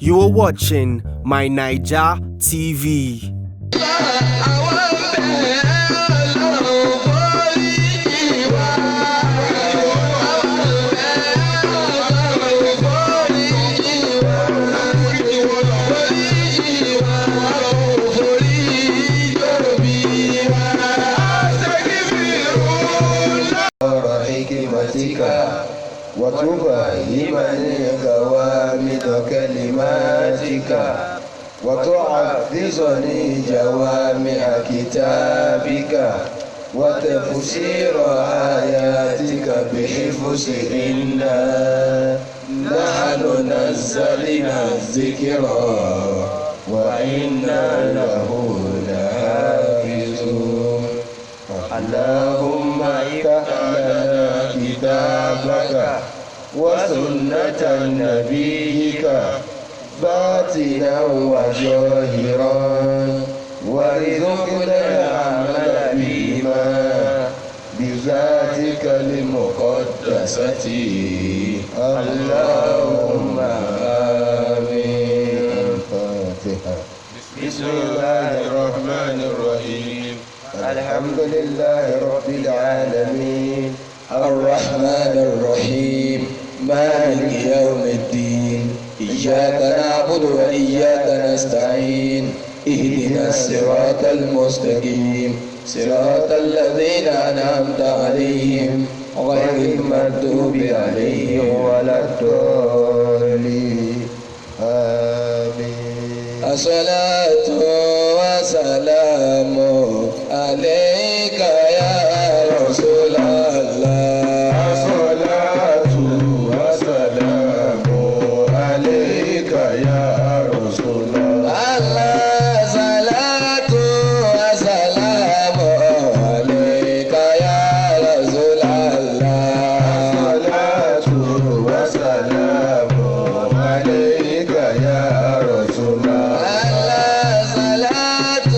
You are watching My Naija TV. Àwọn ń bẹ̀ Ọlọ́run foríjì wá. Àwọn ń bẹ̀ Ọlọ́run foríjì wá. Foríjì wá. Foríjì òbí wa. حكمتك وتفهمني غوامض كلماتك وتحفظني جوامع كتابك وتفسير آياتك بحفظ إنا نحن نزلنا الذكر وإنا له لحافظون. اللهم افتح لنا كتابك وسنة نبيك باطنا وظاهرا وارزقنا العمل بما بذاتك المقدسة. اللهم آمين. الفاتحة. بسم الله الرحمن الرحيم. الحمد لله رب العالمين الرحمن الرحيم مالك يوم الدين إياك نعبد وإياك نستعين اهدنا الصراط المستقيم صراط الذين أنعمت عليهم غير المغضوب عليهم ولا الضالين. آمين. الصلاة والسلام عليك يا رسول الله. الصلاة والسلام عليك يا رسول الله. الصلاة والسلام عليك يا رسول الله. الصلاة والسلام عليك يا رسول الله. الصلاة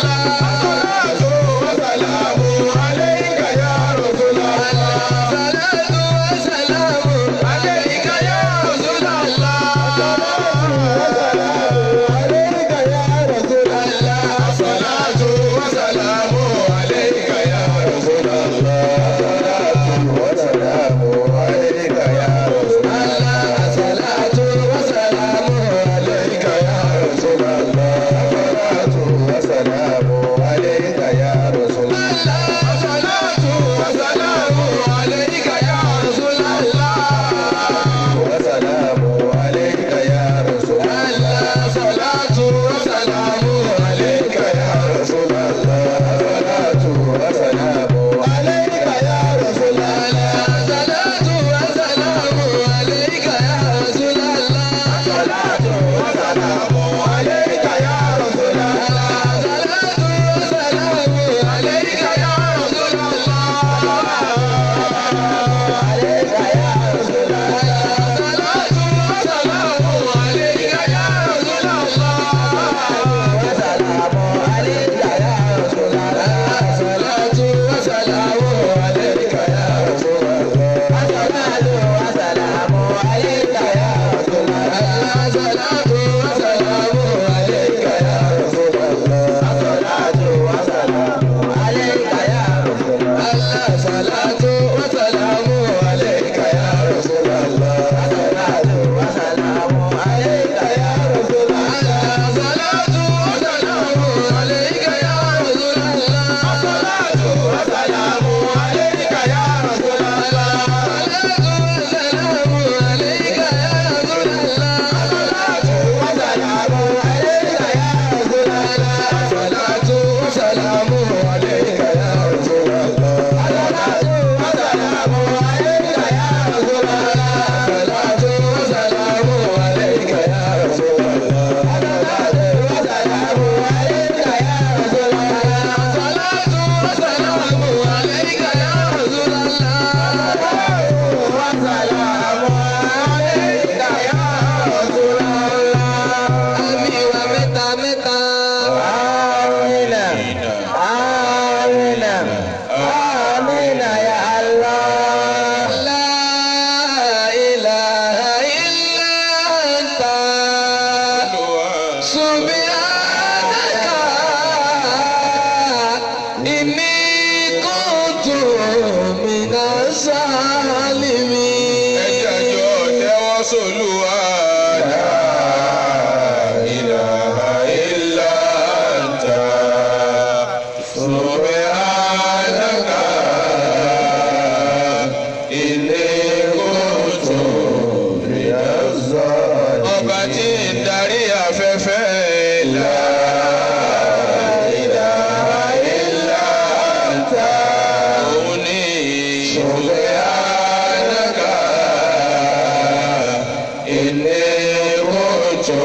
As-salatu wa-salamu alayka ya Rasulallah. As-salatu wa-salamu alayka ya Rasulallah. Alayka ya Rasulallah. As-salatu wa-salamu alayka ya Rasulallah. As-salatu wa-salamu alayka ya Rasulallah. As-salatu wa-salamu Alayka ya Rasulallah. As-salatu wa-salamu alayka ya Rasulallah. As-salatu wa-salamu alayka ya Rasulallah. Wa-salamu alayka ya Rasulallah. As-salatu wa-salamu alayka ya Rasulallah. As-salatu wa-salamu alayka ya Rasulallah. As-salatu wa-salamu alayka ya Rasulallah. As-salatu wa-salamu alayka ya Rasulallah. As-salatu wa-salamu alayka ya Rasulallah. Alayka ya Rasulallah. As-salatu wa-salamu alayka ya Rasulallah. Wa-salamu alayka ya Rasulallah. As-salatu wa-salamu Alayka ya Rasulallah. As-salatu wa-salamu alayka ya Rasulallah. As-salatu wa-salamu Alayka ya Rasulallah. As-salatu wa-salamu alayka ya Rasulallah. As-salatu wa-salamu Alayka ya Rasulallah. As-salatu wa-salamu alayka ya Rasulallah. As-salatu wa-salamu alayka ya Rasulallah. As-salatu wa-salamu alayka ya Rasulallah. As-salatu wa-salamu alayka ya Rasulallah. As-salatu wa-salamu alayka ya Rasulallah. As-salatu wa-salamu Alayka ya Rasulallah. As-salatu wa-salamu alayka ya Rasulallah. As-salatu wa-salamu Alayka ya Rasulallah. As-salatu wa-salamu alayka ya Rasulallah. As-salatu wa-salamu alayka ya Rasulallah. Wa-salamu alayka ya Rasulallah. Àmì wa mẹ́ta mẹ́ta. Amina. Amina. Amina ya Allah. La ilaha illa anta. Subhanaka inni kuntu minas salimin. Ẹ jẹ́ àjọ tẹ́wọ́ sÓlúwa. La ilaha illa anta subhanaka inni kuntu minaz zalimin. Ọba tí ń darí afẹ́fẹ́. La ilaha illa anta. Òun ni subhanaka inni kuntu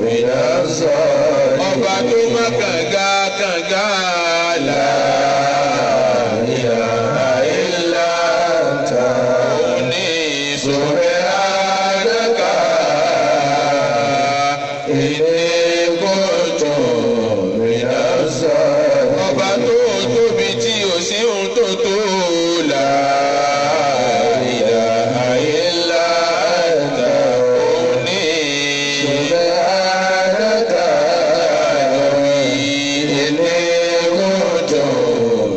minaz zalimin. Ọba tó má kànga kànga. La ilaha illa anta. Òun ni subhanaka inni kuntu minaz zalimin. Ọba tó tóbi tí ò sí ohun tó tó. La ilaha illa anta. Òun ni Subhanaka inni kuntu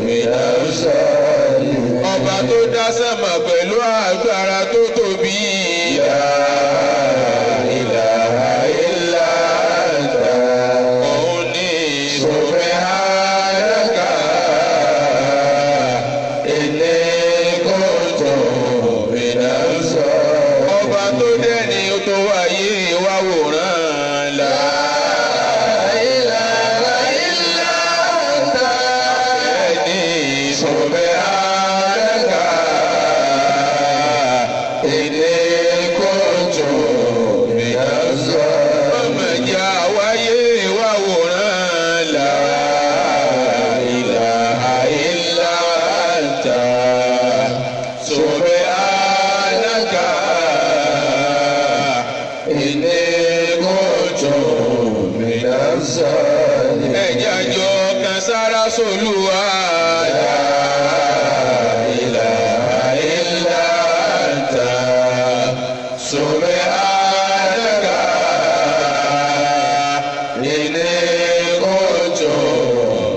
minaz zalimin. Ọba tó dá sánmà pẹ̀lú agbára tó tóbi. La ilaha illa anta. Òun ni subhanaka inni kuntu minaz zalimin. Ọba tó dẹ́ni tó wáyé wá wòran. La ilaha illa sára sólúwa. La ilaha illa anta subhanaka inni kuntu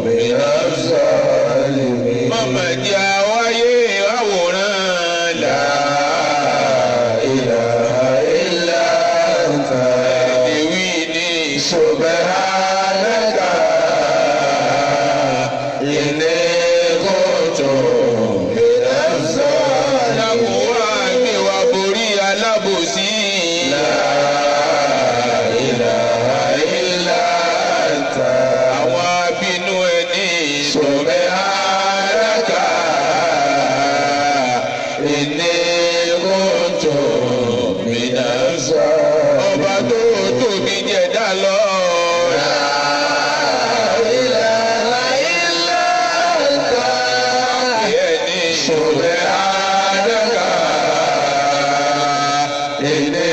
minaz zalimin. Mọ̀mọ́ jẹ́ àwáyé àwòrán. La ilaha illa anta ẹni wí ní subhanaka inni kuntu minaz zalimin. Dákun wá gbé wa borí alábòsí. La ilaha illa anta àwọn abínú ẹni. Subhanaka inni kuntu minaz zalimin. Ọba tó tóbi jẹ̀dá lọ. La ilaha illa anta ẹni. Subhanaka inni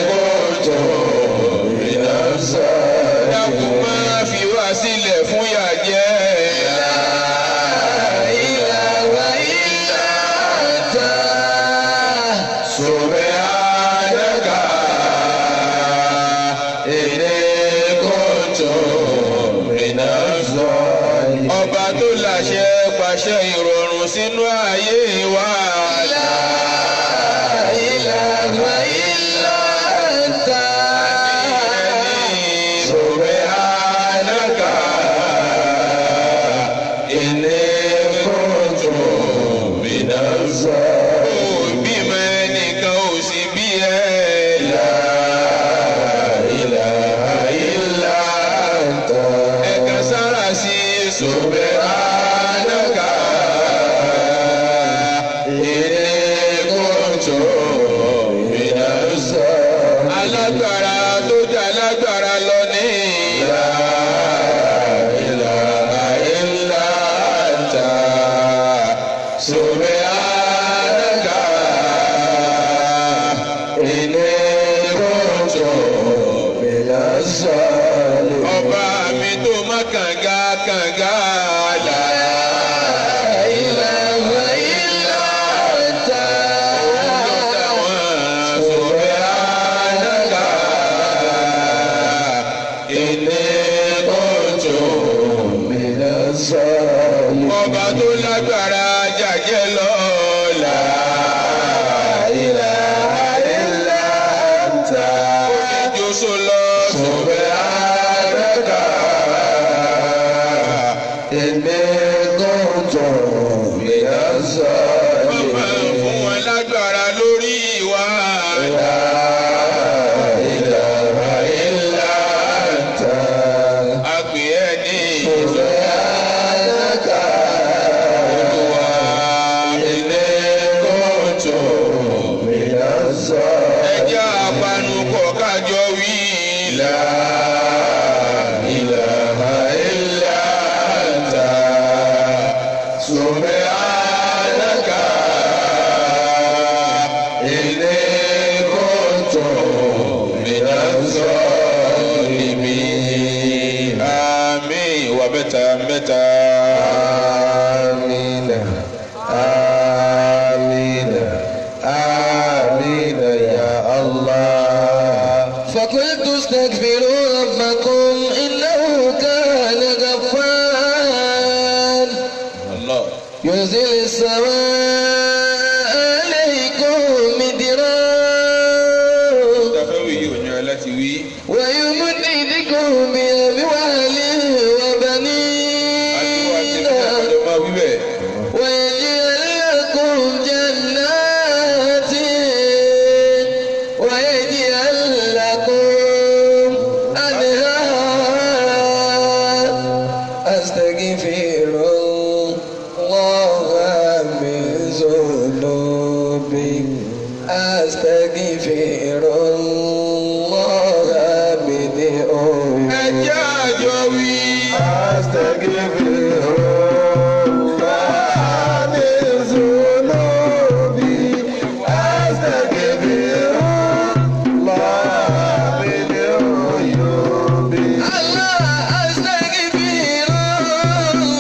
kuntu minaz zalimin. Dákun máa fi wá sílẹ̀ fún yà jẹ́. La ilaha illa anta subhanaka inni kuntu minaz zalimin. Ọba tó láṣẹ pàṣẹ ìrọ̀rùn sínú ayé wa. La ilaha illa anta subhanaka inni kuntu minaz zalimin. Bímọ ẹnìkan ò sí bí ẹ. La ilaha illa anta. Ẹ̀ka sára sí subhanaka inni kuntu minaz zalimin. Alágbára tó jẹ́ alágbára lọ ní. La ilaha illa anta subhanaka inni kuntu minaz zalimin. Ọba mi tó má kànga kànga. La ilaha illa anta subhanaka inni kuntu minaz zalimin. Ọba tó lágbára jàjẹ́ lọ. La ilaha illa anta. Ó ní jósó lọ. Subhanaka inni kuntu minaz zalimin. Màmá fún wọn lágbára lórí wa. La ilaha illa anta. A pè ẹ́ ní subhanaka Olúwa inni kuntu minaz zalimin. Ẹ jẹ́ àpanupọ̀ kájọ wí. La ilaha illa anta subhanaka inni kuntu minaz zalimin. Àmín wà mẹ́ta mẹ́ta. آمين آمين آمين يا الله. فقلت استغفروا ربكم إنه كان غفارا Allah. ينزل السماء عليكم مدرارا Tafẹ́wì yìí ò ní ọ láti wí. ويمددكم بأموال Àti wà وبنين sí ní àpàdé máa wí bẹ́ẹ̀. ويجعل لكم جنات ويجعل لكم أنهارا أستغفر الله من ذنوبي أستغفر الله من Ẹ jẹ́ àjọ wí. أستغفر الله من ذنوبي أستغفر الله من عيوبي الله أستغفر الله.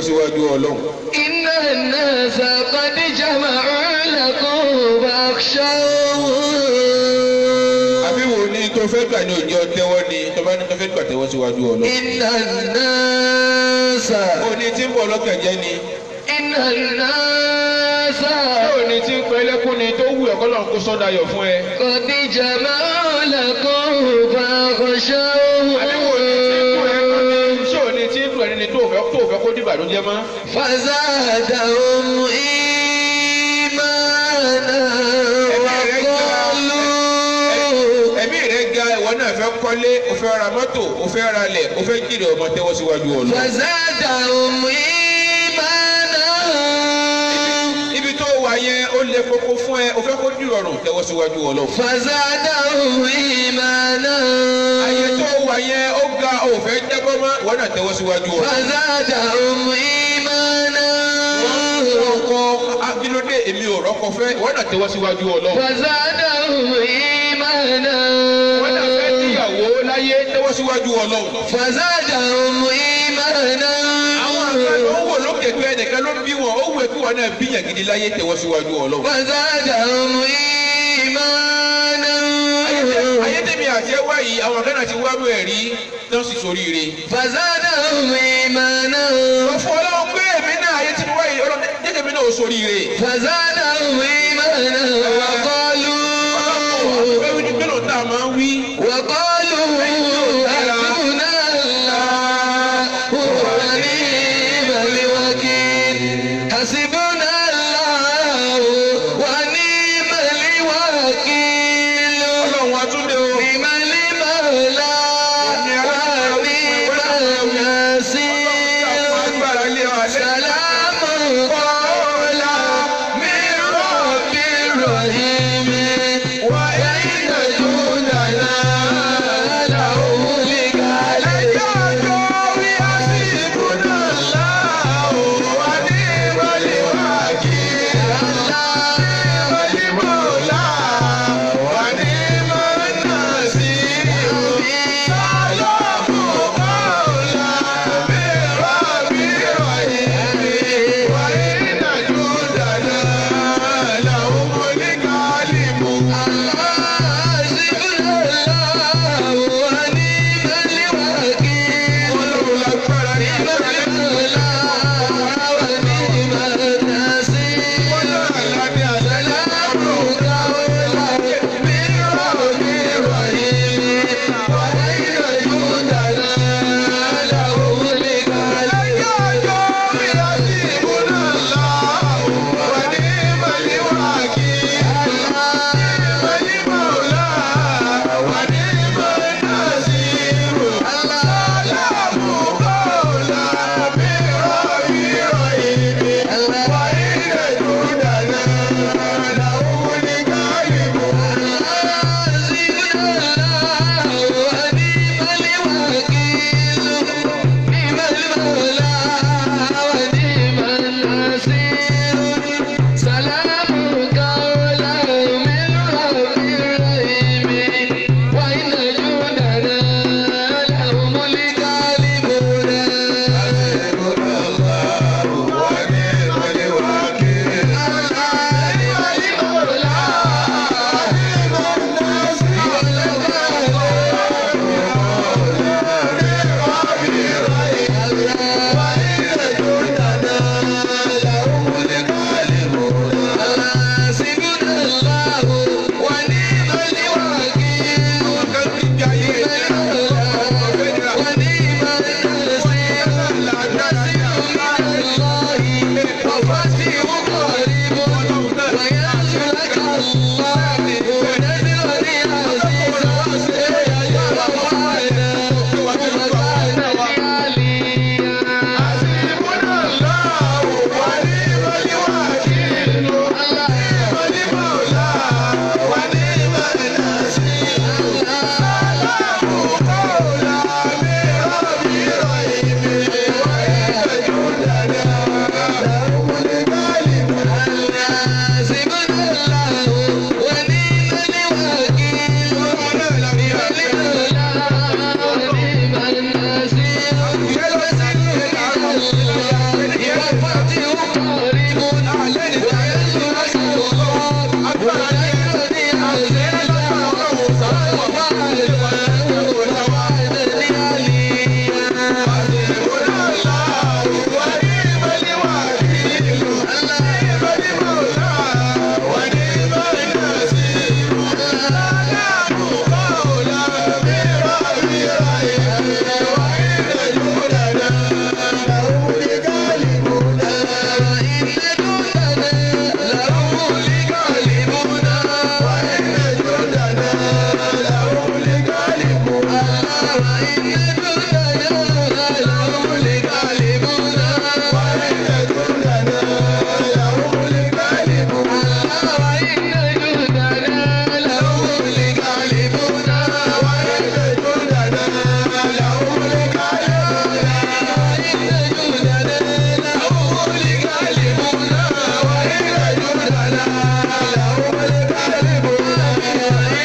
síwájú Ọlọ́run. إن الناس قد جمعوا لكم فاخشوهم. Àbí wo ni tó fẹ́ gbà ní òjò tẹ́wọ́ ni tó bá ní tó fẹ́ gbà tẹ́wọ́ síwájú Ọlọ́run. إن الناس Ó ní tí ń bọ̀ lọ́kàn jẹ́ ni. إن الناس Ó ní tí ń pẹ́ lẹ́kún ni tó wù ẹ́ kọ́lọ́run kó sọ́dayọ̀ fún ẹ. قد جمعوا لكم فاخشوهم. Àbí wo ni tí ń dùn ẹ́ ní ṣé ò ní tí ń dùn ẹ́ ní tó fẹ́ kó dìbànújẹ́ mọ́. فزادهم إيمانا وقالوا Ẹ̀mí rẹ̀ ga ìwọ náà fẹ́ kọ́lé, o fẹ́ ra mọ́tò, o fẹ́ ra lẹ̀, o fẹ́ jèrè ọmọ tẹ́wọ́ síwájú Ọlọ́run. فزادهم إيمانا Ibi tó wà yẹn ó lè koko fún ẹ, o fẹ́ kó dìrọ̀rùn tẹ́wọ́ síwájú Ọlọ́run. فزادهم إيمانا Ayé tó wà yẹn ó ga o fẹ́ jábọ́ mọ́, ìwọ náà tẹ́wọ́ síwájú Ọlọ́run. فزادهم إيمانا Ọkọ akílódé èmi ò rọ́kọ fẹ́, ìwọ náà tẹ́wọ́ síwájú Ọlọ́run. فزادهم إيمانا Ìwọ náà fẹ́ níyàwó láyé tẹ́wọ́ síwájú Ọlọ́run. فزادهم إيمانا Àwọn àgbà ló ń wò lókè pé ẹnìkan ló ń bí wọn, ó wù ẹ́ kí wọn náà bíyàn gidi láyé tẹ́wọ́ síwájú Ọlọ́run. فزادهم إيمانا Ayé tèmi àti ẹ wá yìí, àwọn kan náà ti wá mú ẹ̀rí tán sì soríire. فزادهم إيمانا Sọ fún Ọlọ́run pé èmi náà ayé tí mo wá yìí, Ọlọ́run jẹ́ kí èmi náà ó soríire. فزادهم إيمانا وقالوا Ọlọ́run ní gbọ́dọ̀ tá a máa ń wí. وقالوا حسبنا الله ونعم الوكيل حسبنا الله ونعم الوكيل Ọlọ́run wa tún dé o. نعم المولى ونعم النصير Agbára lé wa lẹ́yìn. سلام قولا من رب رحيم وإن جندنا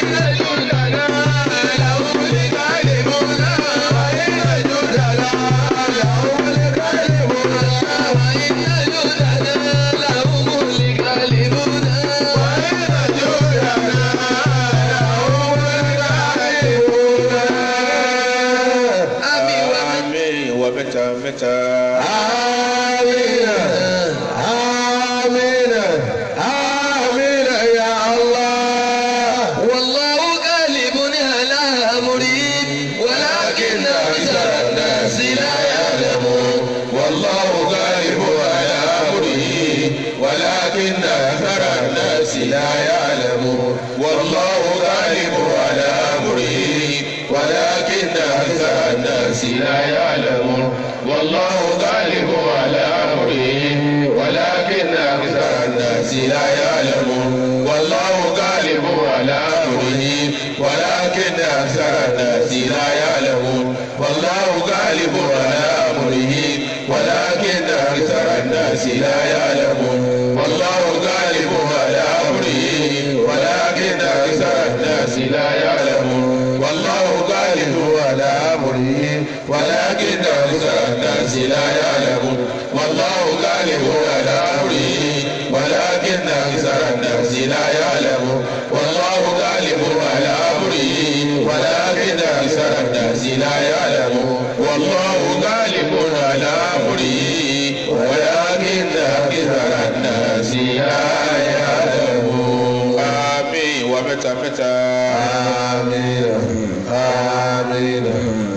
وإن جندنا لهم الغالبون. وإن جندنا لهم الغالبون. وإن جندنا لهم الغالبون. وإن جندنا لهم الغالبون. آمين. Àmín ìwọ mẹ́ta mẹ́ta. آمين آمين آمين يا الله. والله غالب على أمره ولكن أكثر الناس لا يعلمون. والله غالب على أمره ولكن أكثر الناس لا يعلمون. والله غالب على أمره ولكن أكثر الناس لا يعلمون. والله غالب على أمره ولكن أكثر الناس لا يعلمون. والله غالب على أمره ولكن أكثر الناس لا يعلمون. والله غالب على أمره ولكن أكثر الناس لا يعلمون. والله غالب على أمره ولكن أكثر الناس لا يعلمون. والله غالب على أمره ولكن أكثر الناس لا يعلمون. والله غالب على أمره ولكن أكثر الناس لا يعلمون. والله غالب على أمره ولكن أكثر الناس لا يعلمون. والله غالب على أمره ولكن أكثر الناس لا يعلمون. آمين ومتى متى. آمين آمين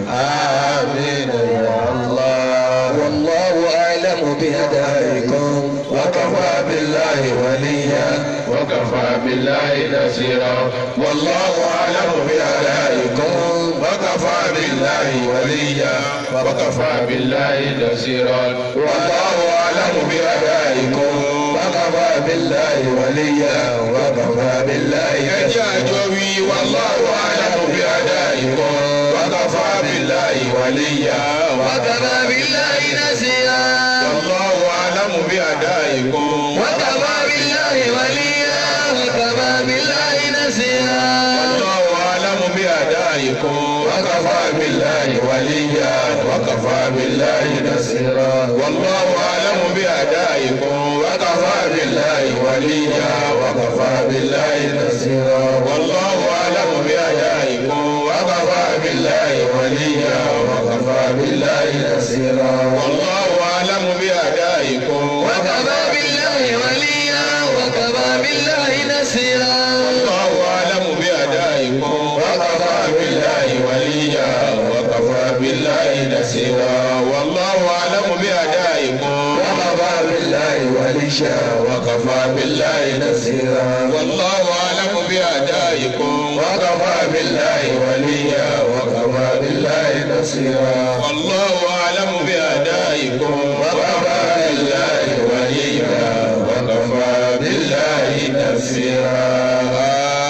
آمين يا الله. والله أعلم بأدائكم وكفى بالله وليا وكفى بالله نصيرا. والله أعلم بأعدائكم وكفى بالله وليا وكفى بالله نصيرا. والله أعلم بأعدائكم وكفى بالله وليا وكفى بالله ẹ jẹ́ àjọ wí والله أعلم بأعدائكم وكفى بالله وليا وكفى بالله نصيرا. والله أعلم بأعدائكم وكفى بالله وليا وكفى بالله نصيرا. والله أعلم بأعدائكم وكفى بالله وليا وكفى بالله نصيرا. والله أعلم بأعدائكم وكفى بالله وليا وكفى بالله نصيرا. والله أعلم بأعدائكم وكفى بالله وليا وكفى بالله نصيرا. والله أعلم بأعدائكم وكفى بالله وليا وكفى بالله نصيرا. والله أعلم بأعدائكم وكفى بالله وليا وكفى بالله نصيرا. والله أعلم بأعدائكم وكفى بالله وليا وكفى بالله نصيرا. والله أعلم بأعدائكم وكفى بالله وليا وكفى بالله نصيرا. والله أعلم بأعدائكم وكفى بالله وليا وكفى بالله نصيرا.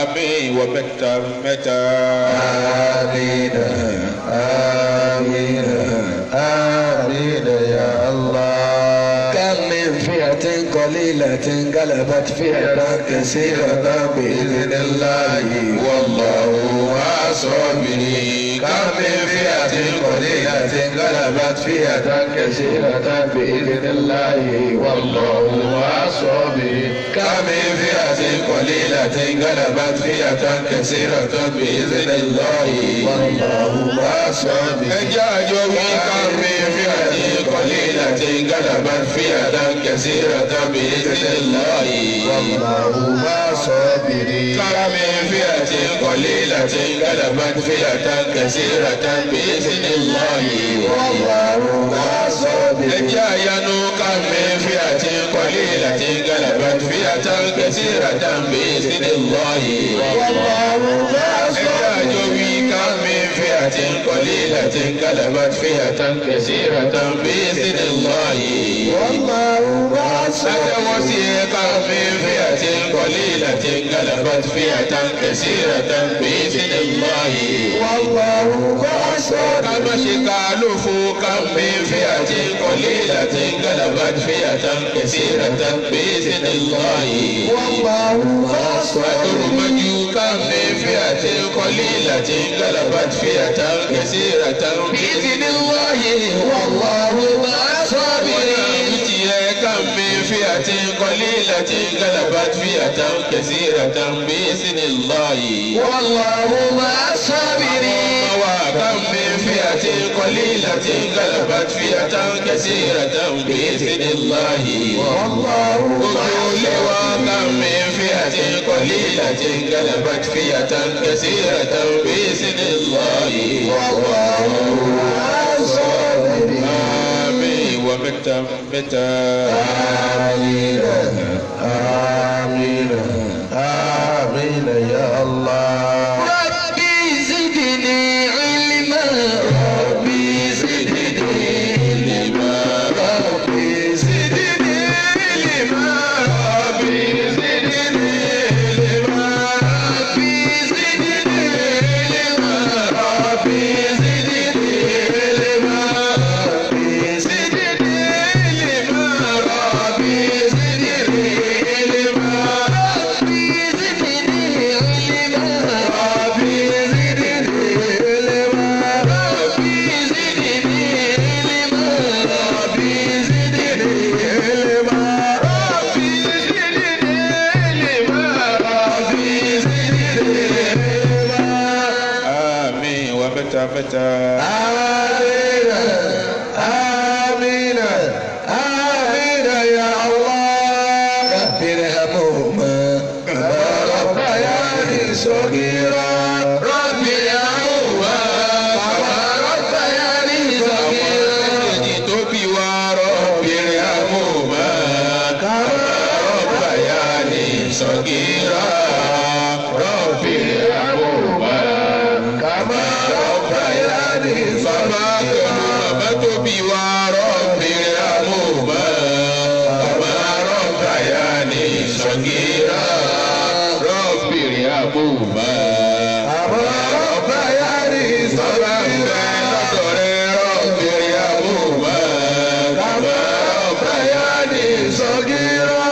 آمين ومتى متى. آمين آمين آمين يا الله. كم من فئة قليلة غلبت فئة كثيرة بإذن الله والله مع الصابرين. كم من فئة قليلة غلبت فئة كثيرة بإذن الله والله مع الصابرين. كم من فئة قليلة غلبت فئة كثيرة بإذن الله والله مع الصابرين. كم من فئة قليلة غلبت فئة كثيرة بإذن الله والله مع الصابرين. كم من فئة قليلة غلبت فئة كثيرة بإذن الله والله مع الصابرين. كم من فئة قليلة غلبت فئة كثيرة بإذن الله والله مع الصابرين. كم من فئة قليلة غلبت فئة كثيرة بإذن الله والله مع الصابرين. كم من فئة قليلة غلبت فئة كثيرة بإذن الله والله مع الصابرين. كم من فئة قليلة غلبت فئة كثيرة بإذن الله والله مع الصابرين. كم من فئة قليلة غلبت فئة كثيرة بإذن الله والله مع الصابرين. كم من فئة قليلة غلبت فئة كثيرة بإذن الله والله مع الصابرين. وكم من فئة قليلة غلبت فئة كثيرة بإذن الله والله مع وكم من فئة قليلة غلبت فئة كثيرة بإذن الله والله مع الصابرين. آمين ومتى متى. آمين آمين آمين يا الله. ربي زدني علما. ربي زدني علما. ربي زدني علما. ربي زدني علما. ربي زدني علما. ربي زدني علما. ربي زدني علما. ربي زدني علما. ربي زدني علما. ربي زدني علما. ربي زدني علما. ربي زدني علما. ربي زدني علما. ربي زدني علما. آمين ومتى متى. آمين آمين آمين يا الله. رب ارحمهما كما ربياني صغيرا. رب ارحمهما كما ربياني صغيرا. Méjèèjì tó bí wa رب ارحمهما كما ربياني صغيرا. رب ارحمهما كما ربياني Bàbá pẹ̀lú bàbá tó bí wa رب ارحمهما كما ربياني صغيرا. رب ارحمهما كما ربياني Bàbá ń bẹ صغيرا. lọ́dọ̀ rẹ̀ رب ارحمهما كما ربياني صغيرا.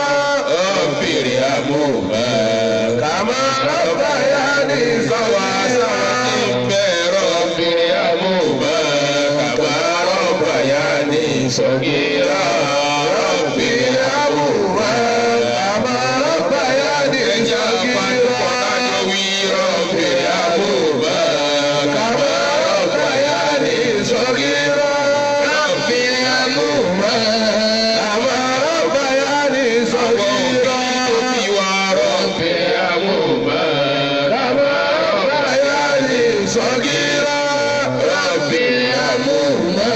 رب ارحمهما كما ربياني Báwa sára صغيرا. ti ń bẹ رب ارحمهما كما ربياني صغيرا. رب ارحمهما كما ربياني Ẹja panupọ̀ kájọ wí رب ارحمهما كما ربياني صغيرا. رب ارحمهما كما ربياني Àwọn òbí صغيرا. tó bí wa رب ارحمهما كما ربياني صغيرا. رب ارحمهما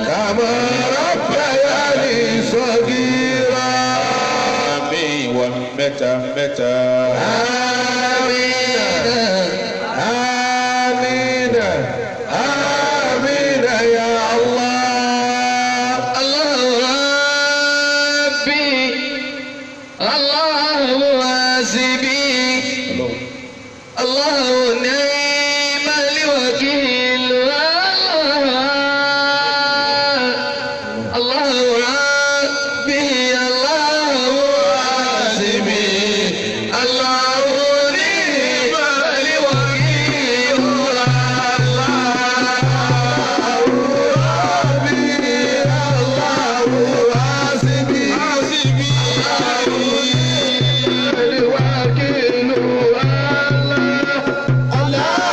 كما ربياني صغيرا. Àmín wa mẹ́ta mẹ́ta. آمين آمين آمين يا الله. الله ربي الله حسبي الله نعم الوكيل. الله ربي الله حسبي الله نعم الوكيل. الله حسبي Àṣìbí. الوكيل الله.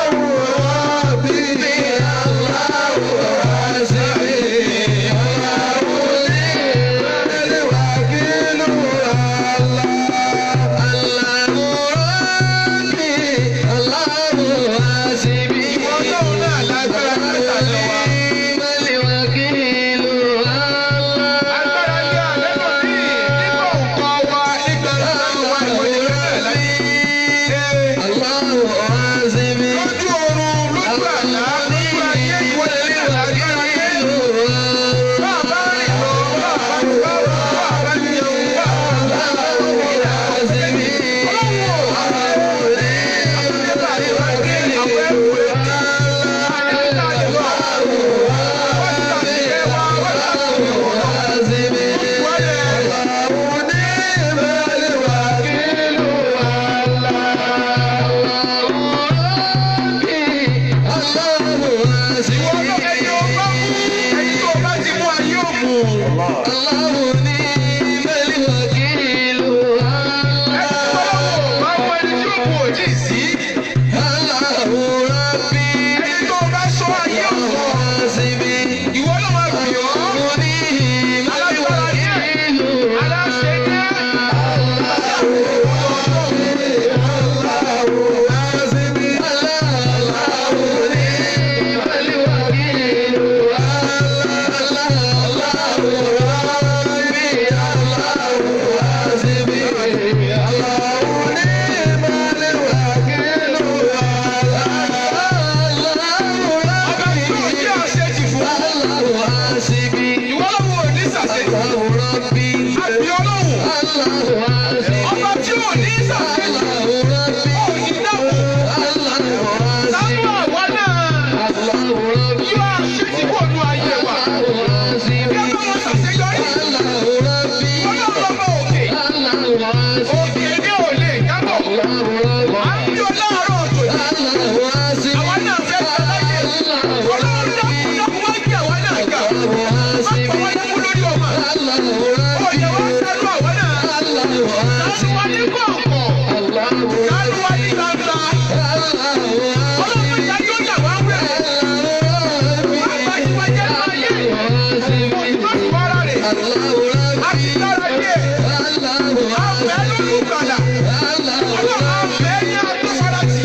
Ọlọ́run má jẹ́ yóò yà wá wẹ̀rẹ̀. Má bá tiwa jẹ́ nínú ayé. Kò sí má fi wá ara rẹ̀. A ti dára díẹ̀. A fẹ́ lólùgbàlà. Ọlọ́run a fẹ́ ní agbófarajì.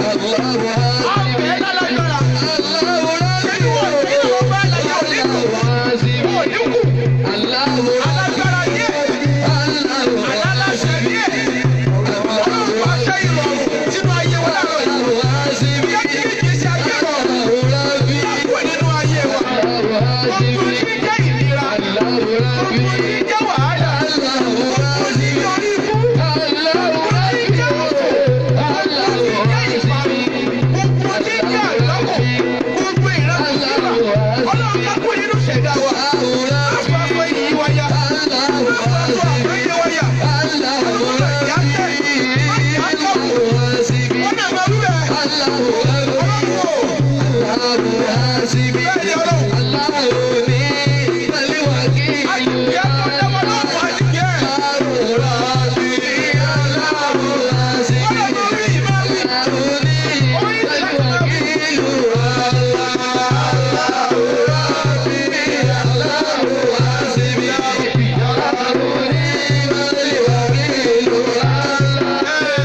A fẹ́ lálágbára. Ṣé ìwọ ìpínlẹ̀ wọn bá àlàyé òní kù? Òní kù. Alágbára díẹ̀. Aláláṣẹ díẹ̀. Ọlọ́run pàṣẹ ìrọ̀rùn sínú ayé wa láàárọ̀ yìí. Jẹ́ kí ìgbésí ayé rọrùn kúrò nínú ayé wa. Gbogbo tí jẹ́ ìnira, gbogbo tí jẹ́ wàhálà, gbogbo tí yọrí ikú, gbogbo tí jẹ́ òfò, gbogbo tí jẹ́ ìparun, gbogbo tí jẹ́ àgbákò, gbogbo ìrànlọ́wọ́. Ọlọ́run ká kúrò nínú ìṣẹ̀dá wa. Má fọ aṣọ iyì wa ya. Má fọ aṣọ àpọ́nlé wa ya. Ọlọ́run má jẹ́ á tẹ̀, má jẹ́ á tọ̀kù. Wọ́n náà máa wí bẹ́ẹ̀. Ọlọ́run o. Bẹ́ẹ̀ ni Ọlọ́run. Àtìkẹ́ tó dáwọ́ lọ́wọ́ àtìkẹ́. Wọ́n náà máa wí máa wí. Orí ìlú láti máa wí.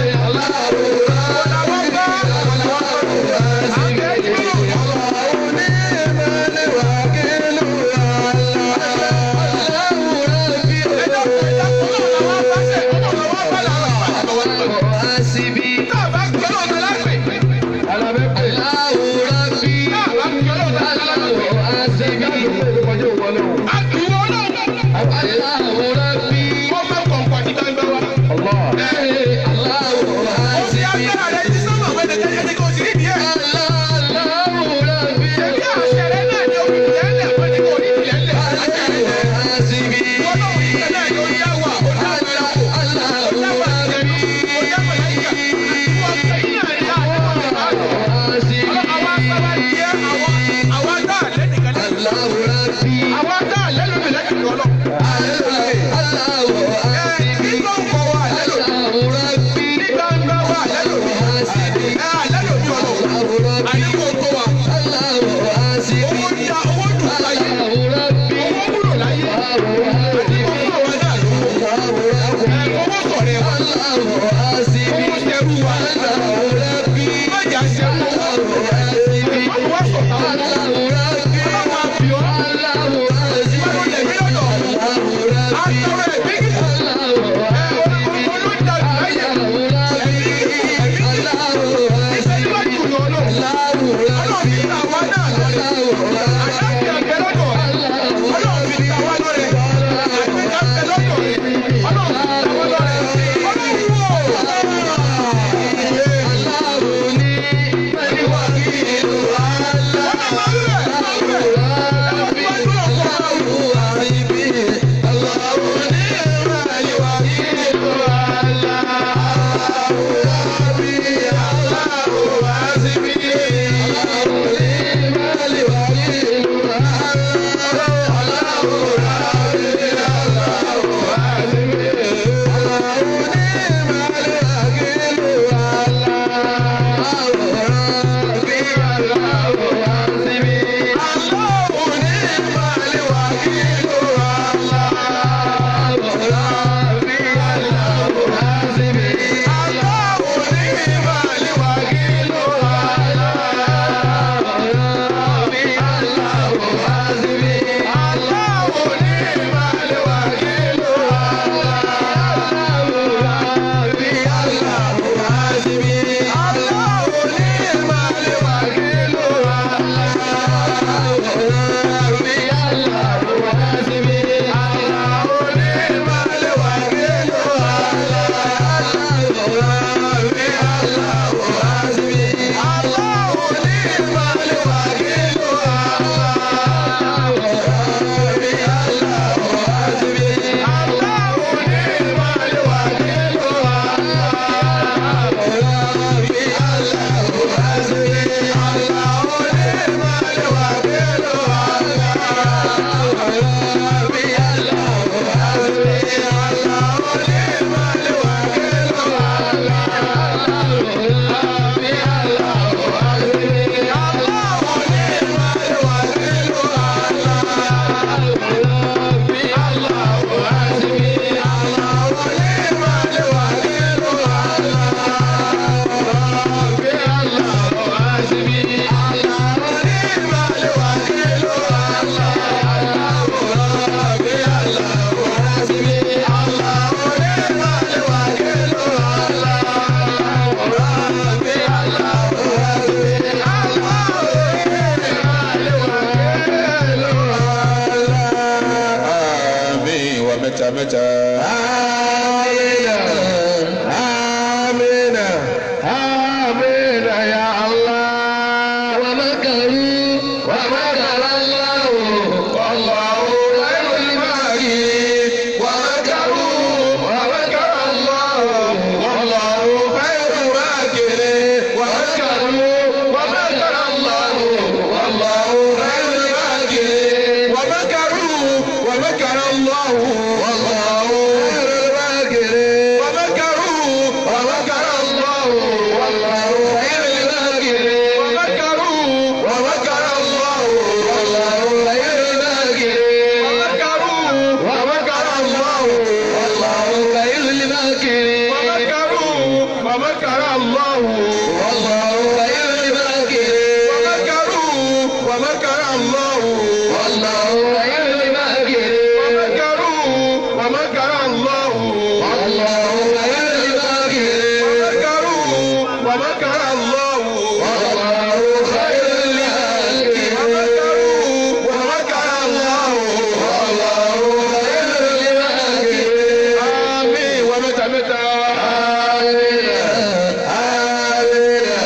Wọ́n làwọn bá, wọ́n làwọn bá. Àbẹ́ ìgbọ́rọ̀. Ẹjọ́ ẹjọ́ ọlọ́run làwọn bá ṣe, ọlọ́run làwọn bá làwọn bá làwọn bá. Tá a bá gbọ́ lọ́wọ́ lápè. Tá a bá gbọ́ lọ́wọ́ lápè. Àdúró ọlọ́run. Ó mọ kọ̀ǹkọ̀ àti gbangba wa. Ó fi agbára rẹ̀ jí sọ́mọ̀ wẹ́n ẹni kò sí nídìí ẹ̀. Ṣèbí àṣẹ rẹ̀ náà ni òfin ìlẹ́lẹ̀ fún ẹni kò ní ìlẹ́lẹ̀. Àṣẹ rẹ̀ náà. Ọlọ́run yìí kan náà ni ó dá wà, ó dá wà ẹranko, ó dá wà ìjẹnu, ó dá wà láyìíká. Wọ́n kẹ́yìn náà ní àdéhùn àlọ́. Ọlọ́run àwa sábà jẹ́ àwọn àwa tá à lẹ́nìkan lẹ́nu. Àwa tá à lẹ́nu mi lẹ́nu ọlọ́run. Ẹ nígbà ń kọ wa lẹ́nu ní gbangba wa lẹ́nu ẹ àlẹ́nu mi ọlọ́run. Àníkò tó wa. Owó da owó dùn láyé. Owó wúlò láyé. Àníkò fún àwa náà lówó. Ẹ owó sọ̀rẹ́ wa. Owó ṣẹrú wa. Májà ṣẹrú owó. Wọ́n wá sọ̀tà owó. Ọlọ́run á fi ọ́. Ìwọ ló lẹ̀mí lọ́dọ̀. Àtọ̀rọ̀ ẹ̀mí gígùn. Ẹ olóńdàlù láyé. Ẹ̀mí gígùn, ẹ̀mí gígùn. Ìṣẹ́níwájú lọ Ọlọ́run. Ọlọ́run fi ta àwa náà lọ́rẹ. Àlàáfíà bẹ lọ́dọ̀ rẹ̀. Ọlọ́run fi ta wá lọ́rẹ. Àgbéga bẹ lọ́dọ̀ rẹ̀. Ọlọ́run fi ta wá lọ́rẹ. Ọlọ́run wò. mẹ́ta. Amina, amina, amina ya Allah. Wa makaru, wa makara Allahu, wallahu khairul makirin. Wa makaru, wa makara Allahu, wallahu khairul makirin. Wa makaru, wa makara Allahu, wallahu khairul makirin. Wa makaru, wa makara Allahu, Wallahu khairul makirin. wa makaru, wa makara Allahu, Wallahu khairul makirin. wa makaru, wa makara Allahu, Wallahu khairul makirin. wa makaru, wa makara Allahu. Wallahu khairul makirin. ومكروا ومكر الله Wallahu khairul makirin. ومكروا ومكر الله Wallahu khairul makirin. ومكروا ومكر الله Wallahu khairul makirin. ومكروا ومكر الله Wallahu khairul makirin. ومكروا ومكر الله Wallahu khairul makirin. آمين ومتى متى Amina, amina,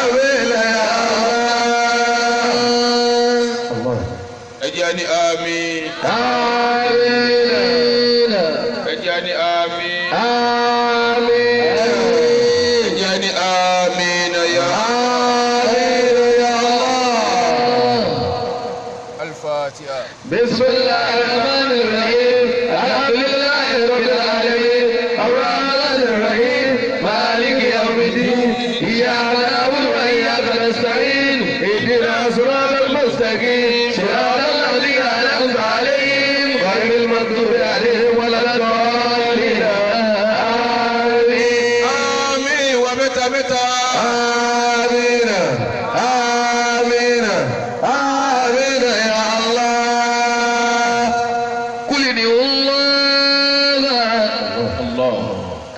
amina ya Allah. Ẹ jẹ́ ní àmín. Amina. Ẹ jẹ́ ní àmín. Amina. Ẹ jẹ́ ní àmín ya. Amina ya Allah. Al-Fatiha. بسم الله الرحمن الرحيم الحمد لله رب العالمين الرحمن الرحيم مالك يوم الدين إياك نعبد وإياك نستعين اهدنا صراط المستقيم صراط الذين أنعمت عليهم غير المغضوب عليهم ولا الضالين آمين Àmín wa mẹ́ta mẹ́ta. آمين آمين آمين يا الله قل ادعوا الله Allah.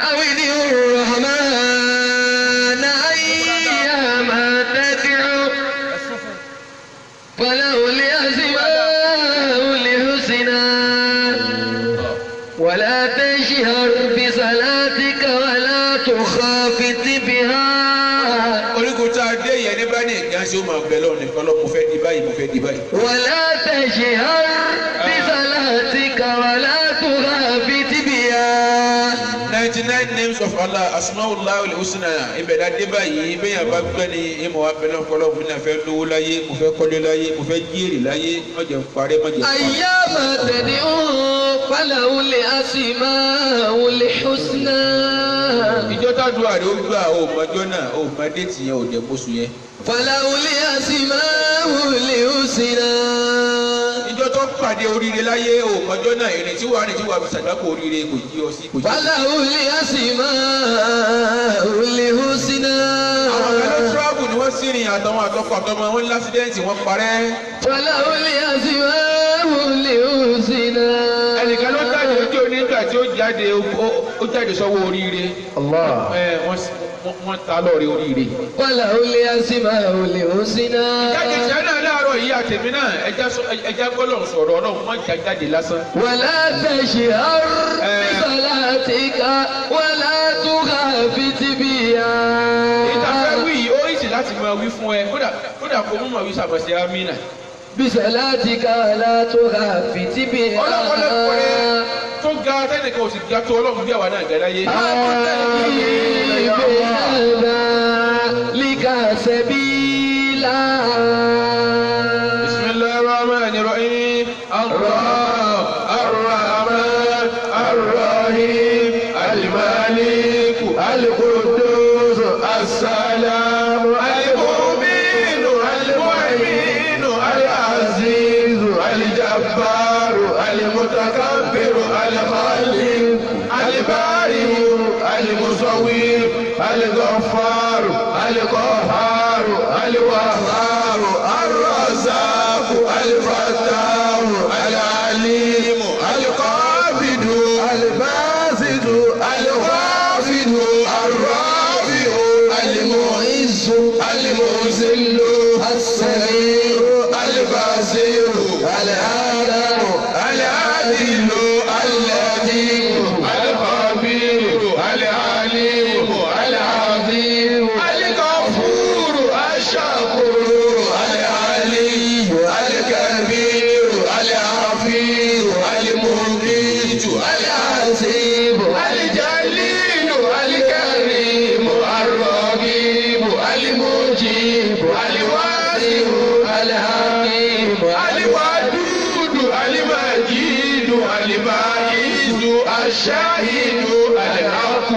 أو ادعوا الرحمن أيما تدعوا فله الأسماء الحسنى ولا تجهر بصلاتك ولا تخافت بها. Orígun tá a dé yẹn ní bá ní ìgbà tí ó máa bẹ lọ́wọ́ nìkan lọ mo fẹ́ di báyìí mo fẹ́ di báyìí. ولا تجهر بصلاتك ولا تخافت بها. 99 names of Allah asmaullah al-husna ibẹ̀ la dé báyìí bẹ́yàn bá gbẹ́ ni ìmọ̀ wa bẹ lọ́wọ́ kọ́lọ́ mi náà fẹ́ lówó láyé mo fẹ́ kọ́lé láyé mo fẹ́ jíèrè láyé má jẹ́ n parẹ́ má jẹ́ n parẹ́. أيما تدعو فله الأسماء الحسنى. Ìjọ tádùá rẹ̀ ó gbà ó mọjọ́ náà ó mọ déètì yẹn ò dẹ̀ mọ́sù yẹn. فله الأسماء الحسنى. Ìjọ tó pàdé oríire láyé ó mọjọ́ náà ìrìn tí wàá rìn tí wàá fi ṣàgbákò oríire kò yí ọ sí kò yí ọ sí. فله الأسماء الحسنى. Àwọn kan ló tíráàbù ni wọ́n sì rìn àtàwọn àtọkọ àtọmọ wọn ní lásídẹ́ǹtì wọ́n parẹ́. فله الأسماء الحسنى. Ẹnìkan ló jáde ojú onígbà tí ó jáde ó jáde sọ́wọ́ oríire. Allah. Ẹ wọ́n ta lọ́ọ̀rẹ́ oríire. فله الأسماء الحسنى. Jáde tí a náà láàárọ̀ yìí àtẹ̀mí náà ẹja gbọ́dọ̀ sọ̀rọ̀ ọlọ́run má jà jáde lásán. ولا تجهر بصلاتك ولا تخافت بها. Ìtafẹ́ wí yìí ó ìsì láti máa wí fún ẹ kódà kódà kó mú màá wí sàmọ̀sí amínà. بصلاتك ولا تخافت بها. Ọlọ́pọ̀lọpọ̀ rẹ tó ga tẹ́nìkan ò sì ga tó ọlọ́run bí àwa náà ga láyé. ذلك سبيلا. Bismillahir Rahmanir Rahim. Allah Ar-Rahman Ar-Rahim Al-Malik Al-Quddus As-Salam Al-Mu'min Al-Mu'min Al-Aziz Al-Jabbar Al-Mutakabbir Al-Khaliq Al-Bari Al-Musawwir Al-Ghaffar Al-Qahhar Al-Wahhab Ar-Razzaq Al-Fattah Al-Alim Al-Qabid Al-Basit Al-Khafid Ar-Rafi' Al-Mu'izz Al-Muzil As-Sami' Al-Basir Al-Hakam Al-Adil المجيب الواسع الحكيم الودود المجيد الباعث الشاهد الحق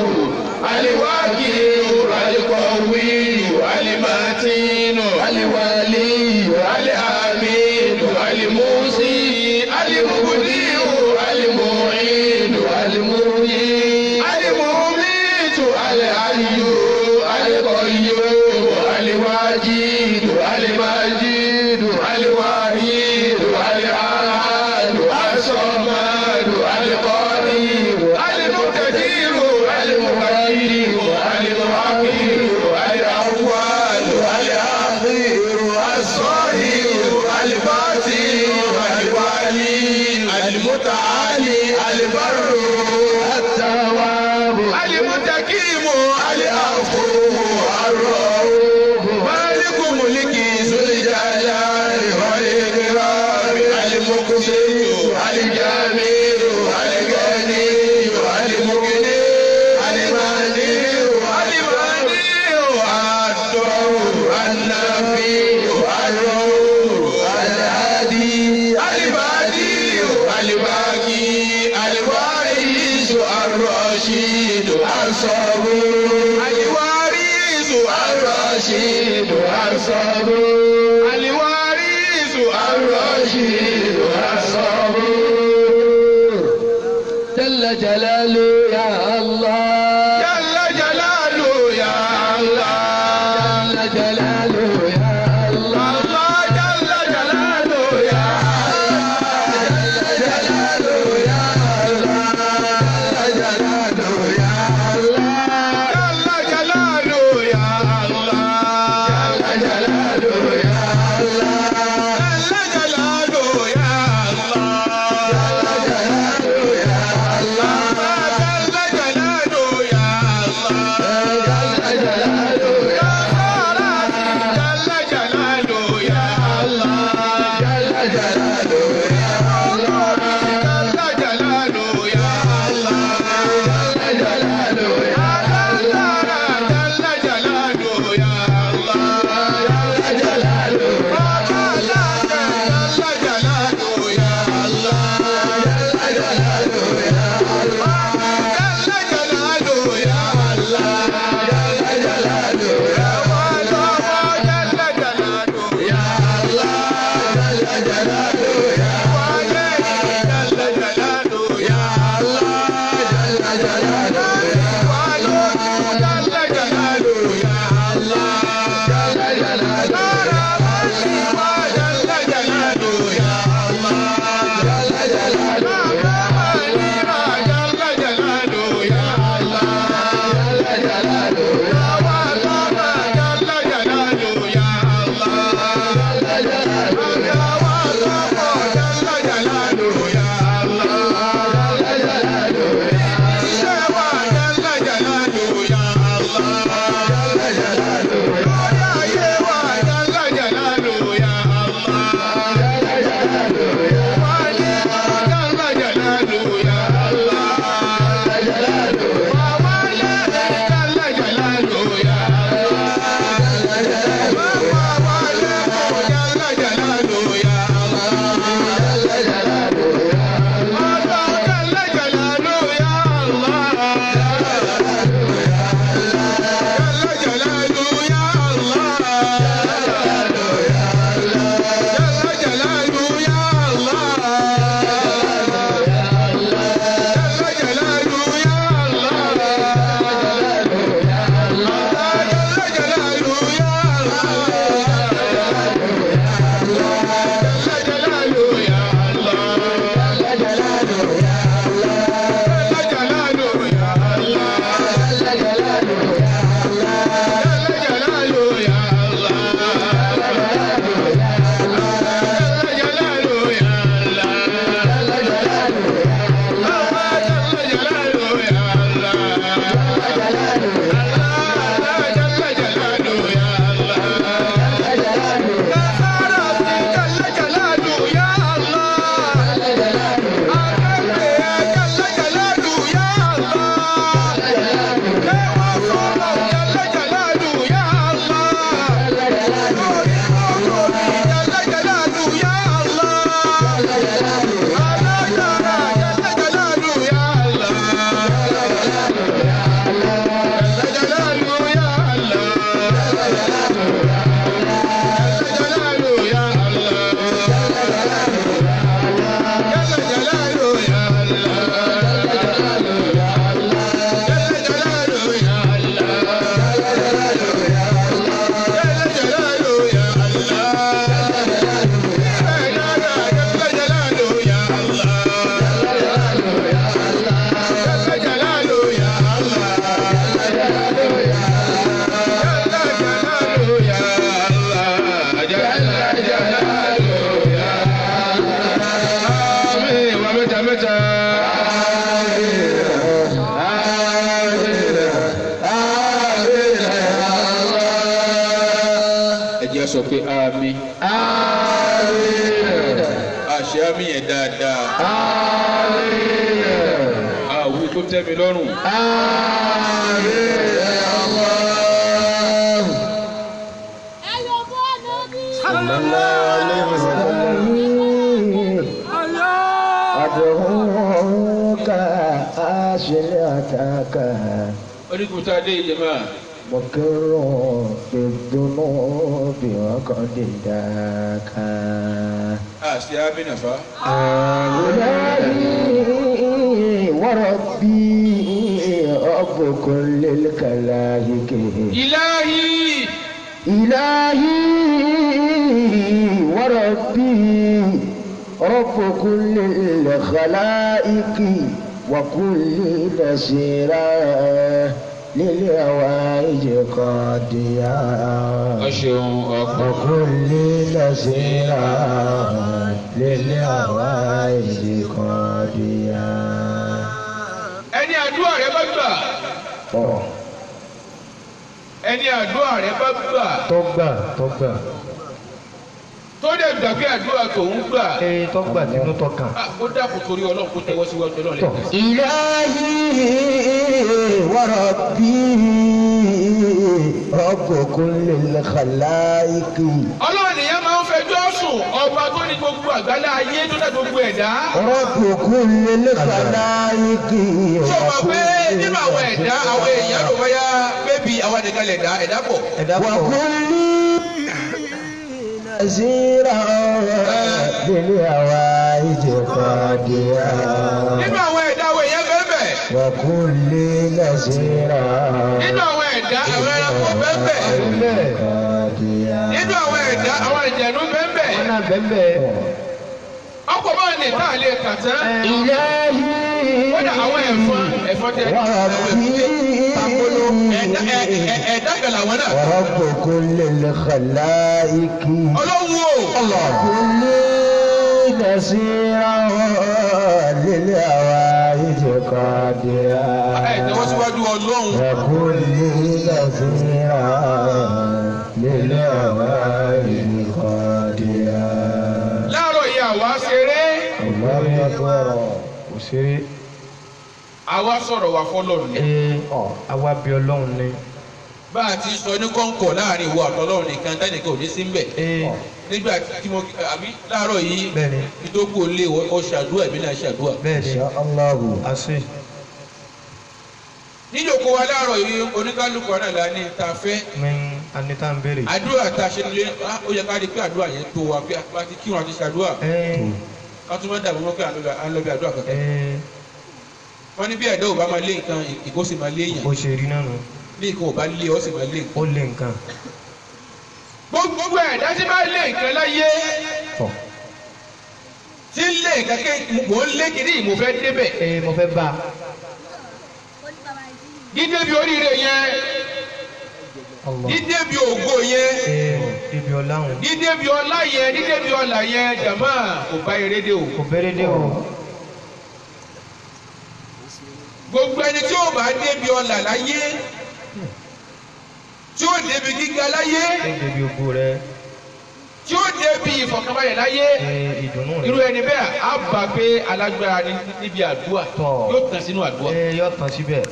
الوكيل القوي المتين الولي الحميد الموصي المبدئ المعيد المحيي المميت الحي القيوم الواجد المجيد الوحيد الأحد الصمد القريب المقتدر المقدم المؤخر الأول الأخير الظاهر الباطن الولي المتعالي البر التواب المتكيم العفو الرؤوف مالك ملك ذو الجلال والإكرام المقسط الجميل الغني المغني المانع المانع الضر النافع الروح الهادي البديع الباقي الوارث الرشيد الصبور الوارث الرشيد الصبور الوارث الرشيد الصبور جل جلاله يا الله جل جلاله يا الله جل جلاله يا الله الله جل جلاله يا جل جلاله يا الله جل جلاله يا الله جل جلاله يا الله جل جلاله يا الله جل جلاله يا الله جل جلاله يا الله جل Jẹ́ sọ pé àmín. Àmín. Àṣẹ àmín yẹn dáadáa. Àmín. Àwí tó tẹ́ mi lọ́rùn. Àmín. Allah. Sallallahu alayhi wa sallam. أدعوك أشلتك Onígun tá a dé ìjẹ̀mọ́. مقر بالذنوب وقد داك. Àṣẹ àmín nàfà. إلهي وربي رب كل الخلائق. Ilahi. إلهي وربي رب كل الخلائق وكل نصيرا للهوائج قاديا. Ọ̀ṣun ọkọ̀. وكل نصيرا للهوائج قاديا. Ẹni àdúrà rẹ bá gbà. Ẹni àdúrà rẹ bá gbà. Tó gbà tó gbà. Tó dẹ̀ gbà pé àdúrà tòun gbà. Ee tó gbà tinú tọkàn. Ó dàpọ̀ torí Ọlọ́run kó tẹwọ́ síwájú Ọlọ́run lẹ́yìn. إلهي وربي رب كل الخلائق. Ọlọ́run nìyẹn máa ń fẹjọ́ sùn ọba tó ní gbogbo àgbálá ayé tó dá gbogbo ẹ̀dá. رب كل الخلائق. Tó mọ̀ pé nínú àwọn ẹ̀dá àwọn èèyàn rò bóyá bébí àwọn nìkan lè dá ẹ̀dá pọ̀. Ẹ̀dá pọ̀. وكل نزيرا للهوائج قاديا. Nínú àwọn ẹ̀dá àwọn èèyàn bẹ́ẹ̀ bẹ́ẹ̀. وكل نزيرا Nínú àwọn ẹ̀dá àwọn ẹranko bẹ́ẹ̀ bẹ́ẹ̀. قاديا. Nínú àwọn ẹ̀dá àwọn ìjẹ̀nu bẹ́ẹ̀ bẹ́ẹ̀. Wọ́n náà bẹ́ẹ̀ bẹ́ẹ̀. Ọkọ̀ bá lè tá a lè kà tán. إلهي Kódà àwọn ẹ̀fọn ẹ̀fọn tẹ وربي ẹ̀dá kan làwọn náà. ورب كل الخلائق. Ọlọ́run o. كل نصيرا للهوائج قادرا. Ẹ tẹwọ́ síwájú Ọlọ́run. وكل نصيرا للهوائج قادرا. Láàárọ̀ yìí àwa ṣeré. الله أكبر. Kò ṣeré. Àwa sọ̀rọ̀ wà fọlọ́run ni. Ee àwa bí Ọlọ́run ni. Bá a ti sọ ní kọ́ńkọ̀ láàrin ìwọ àtọlọ́run nìkan tẹ́nìkan ò ní sí mbẹ̀. Ee Nígbà tí mo àbí láàárọ̀ yìí bẹ́ẹ̀ni ìdókòó lé ọ ṣàdúrà èmi náà ṣàdúrà. bẹ́ẹ̀ni إن شاء الله. àṣẹ. Níjòkó wa láàárọ̀ yìí oníkálukú náà la ní ta fẹ́. Mi anita ń béèrè. Àdúrà tá a ṣe nílé ó yẹ ká rí i pé àdúrà yẹn tó wa pé a ti kírun àti ṣàdúrà. Ee Ká tún má dàbí wọn pé à ń lọ bí àdúrà kankan. ee Wọ́n ní bí ẹ̀dá ò bá máa lé nǹkan ìkó sì máa lé èèyàn. bó ṣe rí náà nù. Bí nǹkan ò bá lé ọ sì máa lé nǹkan. Ó lé nǹkan. Gbogbo ẹ̀dá tí bá lé nǹkan láyé Tọ̀. tí ń lé nǹkan ké mò ń lé kiri mo fẹ́ débẹ̀. Ee mo fẹ́ bá a. Dídébi oríire yẹn, Allah. dídébi ògo yẹn, Ee ibi ọláhùn. dídébi ọlá yẹn, dídébi ọlà yẹn, jàmá kò bá eré dé o. Kò bẹ́rẹ̀ dé o. Gbogbo ẹni tí ó bá débi ọlà láyé, tí ó débi gíga láyé, Ó débi ògo rẹ. tí ó débi ìfọ̀kànbalẹ̀ láyé, Ee ìdùnnú rẹ. irú ẹni bẹ́ẹ̀ á bá pé alágbára ní níbi àdúrà Tọ̀. yóò tàn sínú àdúrà. Ee yóò tán síbẹ̀.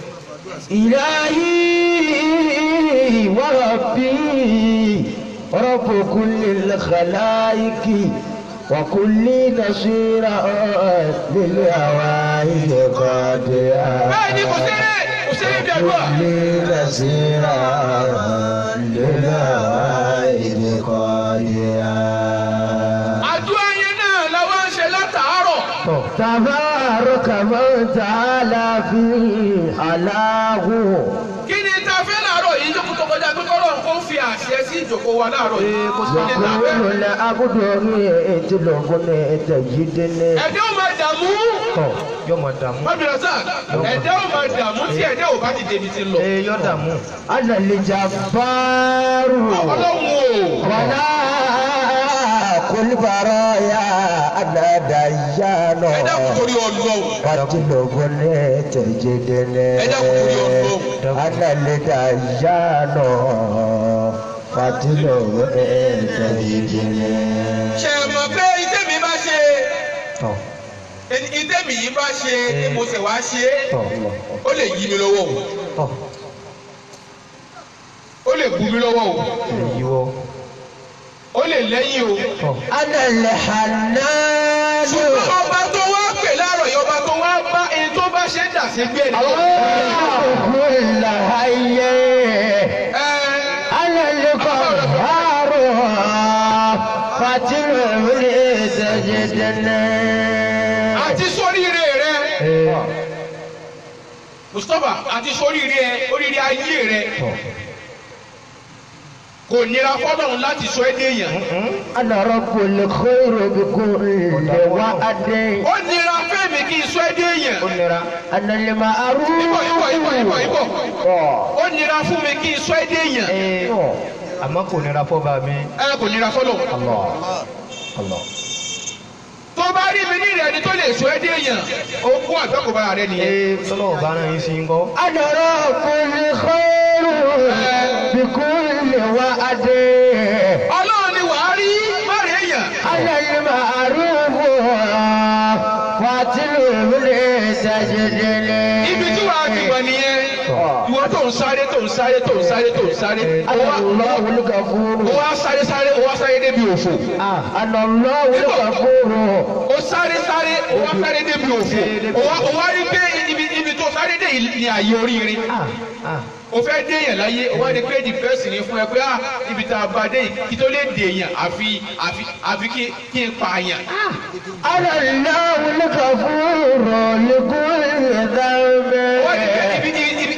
إلهي وربي رب كل الخلائق وكل نصيرا للهوائج قادرا. Bẹ́ẹ̀ ni kò sẹ́rẹ̀ kò sẹ́rẹ̀ bí àdúrà. وكل نصيرا للهوائج قادرا. Àdúrà yẹn náà làwọn ń ṣe látàárọ̀. Tọ̀. تبارك من تعالى في علاه. Kí ni ta fẹ́ láàárọ̀ yìí tó kó kọjá pé kọ́lọ́run kó fi àṣẹ sí ìjókòó wa láàárọ̀ yìí. Ee kò sí Kí ni ta fẹ́? وكل عبد يطلبني تجدني. Ẹ̀dá ò máa dààmú. Tọ̀ yóò máa dààmú. Mọ́bìlọ́sà ẹ̀dá ò máa dààmú tí ẹ̀dá ò bá ti débi ti lọ. Ee yóò dààmú. أنا الجبار Ọlọ́run o. ولا كل برايا أنا ديان. Ẹ dákun torí Ọlọ́run. واتلبني تجدني. Ẹ dákun torí Ọlọ́run. أنا الديان فاتلو تجدني. Ṣé ẹ mọ̀ pé ìtẹ́ mi bá ṣe ìtẹ́ mi yìí bá ṣe ni mo ṣe wá ṣe ó lè yí mi lọ́wọ́ o, ó lè bù mí lọ́wọ́ o, ó lè lẹ́yìn o. أنا الحنان. Ṣùgbọ́n ọba tó wá pè láàárọ̀ yìí, ọba tó wá bá ẹni tó bá ṣe ń dà sí gbé ẹni. كل حي. أنا القهار فاتلو تجدني. Àti sóríire rẹ Mustapha, àti sóríire ẹ, oríire ayé rẹ kò nira fọlọ́run láti sọ ẹ́ déèyàn. أنا رب الخير بكل وعد. Ó nira fẹ́mi kí n sọ ẹ́ déèyàn. Ó nira. أنا المعروف. Ibọ̀ ibọ̀ ibọ̀ ibọ̀ ibọ̀. Ó nira fún mi kí n sọ ẹ́ déèyàn. Àmọ́ kò nira fọ́ba mi. Ẹ kò nira fọlọ́run. Allah Allah. Tó bá rí mi ní ìrẹ́ni tó lè sọ ẹ́ déèyàn, ó kó àgbákòbára rẹ nìyẹn. Tọ́lọ́wọ́ bá rán yín sí ń kọ́. أنا رب الخير بكل وعد. Ọlọ́run ni wàá rí má rí èèyàn. أنا المعروف فاتلو تجدني. Ibi tí wàá ti wà nìyẹn. Ìwọ tó ń sáré tó ń sáré tó ń sáré tó ń sáré. أنا الله الغفور. Ó wá sáré sáré, ó wá sáré débi òfò. أنا الله الغفور. Ó sáré sáré, ó wá sáré débi òfò. Ó wá rí pé ibi tó sáré dé yìí ni àyè oríire. O fẹ́ déèyàn láyé, o wá rí pé the best ni fún ẹ pé ibi tá a bá dé yìí kí tó lè déèyàn àfi àfi àfi kí n pààyàn. أنا الله الغفور لكل ذنب. Ó wá rí pé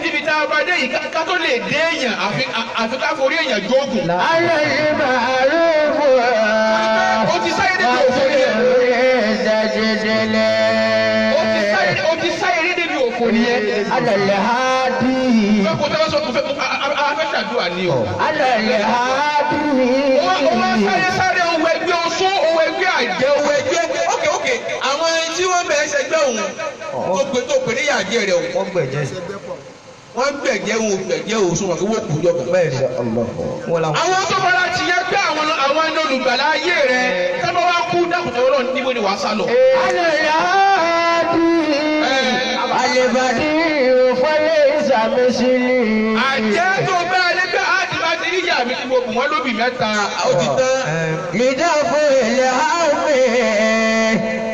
ibi tá a bá dé yìí ká tó lè déèyàn àfi ká forí èèyàn jógùn. أنا المعروف. Ó ti sáré débi òfò nìyẹn. تجدني. Ó ti sáré débi òfò nìyẹn. أنا الهادي. Fẹ́ kó tẹ́wọ́ sọ fẹ́ afẹ́ ṣàdúrà ni o. أنا الهادي. Ó wá sáré sáré, owó ẹgbẹ́ oṣó, owó ẹgbẹ́ àjẹ́, owó ẹgbẹ́. Ókè ókè, àwọn ẹni tí wọ́n bẹ̀rẹ̀ ṣẹgbẹ́ òun tó pè ní yàjẹ́ rẹ̀ òun. Wọ́n gbẹ̀jẹ̀. Wọ́n gbẹ̀jẹ̀ òun gbẹ̀jẹ̀ òun sọ wọn kí wọ́n kú jọ kan. Bẹ́ẹ̀ ni. Wọ́n làwọn. Àwọn tó fara ti yẹ pé àwọn ẹni olùgbàlà ayé rẹ̀ sábà wá kú dákùtà Ọlọ́run níbo ni wàá sá lọ. أنا الهادي. البديع فليس مثلي. Àjẹ́ tó bá ẹ lẹ́gbẹ́ àti bá ti rí ìyá mi tí mo bù wọ́n lóbì mẹ́ta ó ti tán. لدفع الهم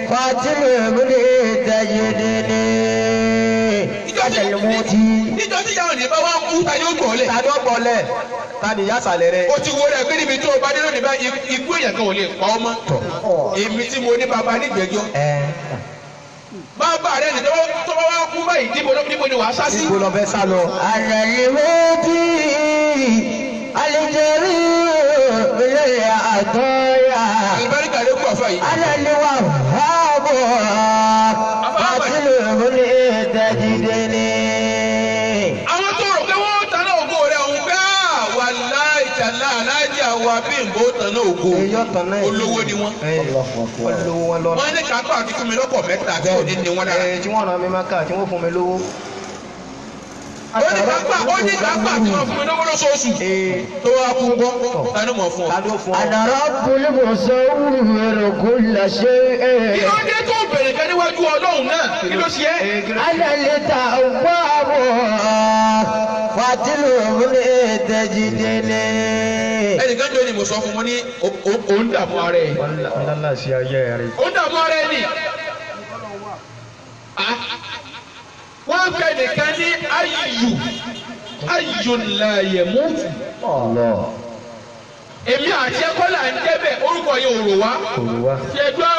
فاتلبني تجدني. أنا الموتي. Níjọ́ tí ìyá òní bá wá kú, ta ni ó gbọ́ lẹ̀? Ta ni ó gbọ́ lẹ̀? Ta ni ìyá àsàlẹ̀ rẹ̀? Ó ti wo rẹ̀ pé níbi tó o bá dé lónìí báyìí ikú èèyàn kan ò lè pa ọ́ mọ́. Èmi tí mo ní baba nígbẹ́jọ́. Bàbá rẹ̀ ní tó bá wá kú báyìí níbo ni wàá sá sí? Ibo lọ fẹ́ sá lọ? أنا الموتي الجريء للعطايا. Àlùbáríkà ló kú àfa yìí. أنا الوهاب فاتلبني تجدني. Àwọn tó rò pé wọ́n tan náà ògo rẹ̀ òun pé wàláì tàlá alájà wa Bímbọ́ tan náà ògo. Olówó ni wọ́n. Wọ́n lówó wọn lọ́nà. Wọ́n ní kápá àti fún mi lọ́kọ̀ mẹ́ta tí ò ní ní wọ́n lára. Tí wọ́n ràn mí máa kà tí wọ́n fún mi lówó. Ó ní kápá àti wọ́n fún mi lówó lóṣooṣù. Tó wá kú gbọ́, ta ni mọ̀ fún ọ? Ta ni ó fún ọ? أنا رب المصور كل شيء. Kí ló dé tó bèrè kan níwájú Ọlọ́run náà? Kí ló ṣe é? أنا التواب فاتلبني تجدني. Ẹnìkan jọ ni mo sọ fún wọn ní òun dààmú ara ẹ̀. Wọ́n lálà sí ayé rẹ̀. Òun dààmú ara ẹ̀ ni. Wọ́n fẹ́ nìkan ní ayù ayù láàyè mú. Èmi àti ẹ̀kọ́ là ń jẹ́ bẹ́ẹ̀, orúkọ yẹn ò rò wá. Kò wá. Ṣèjọ́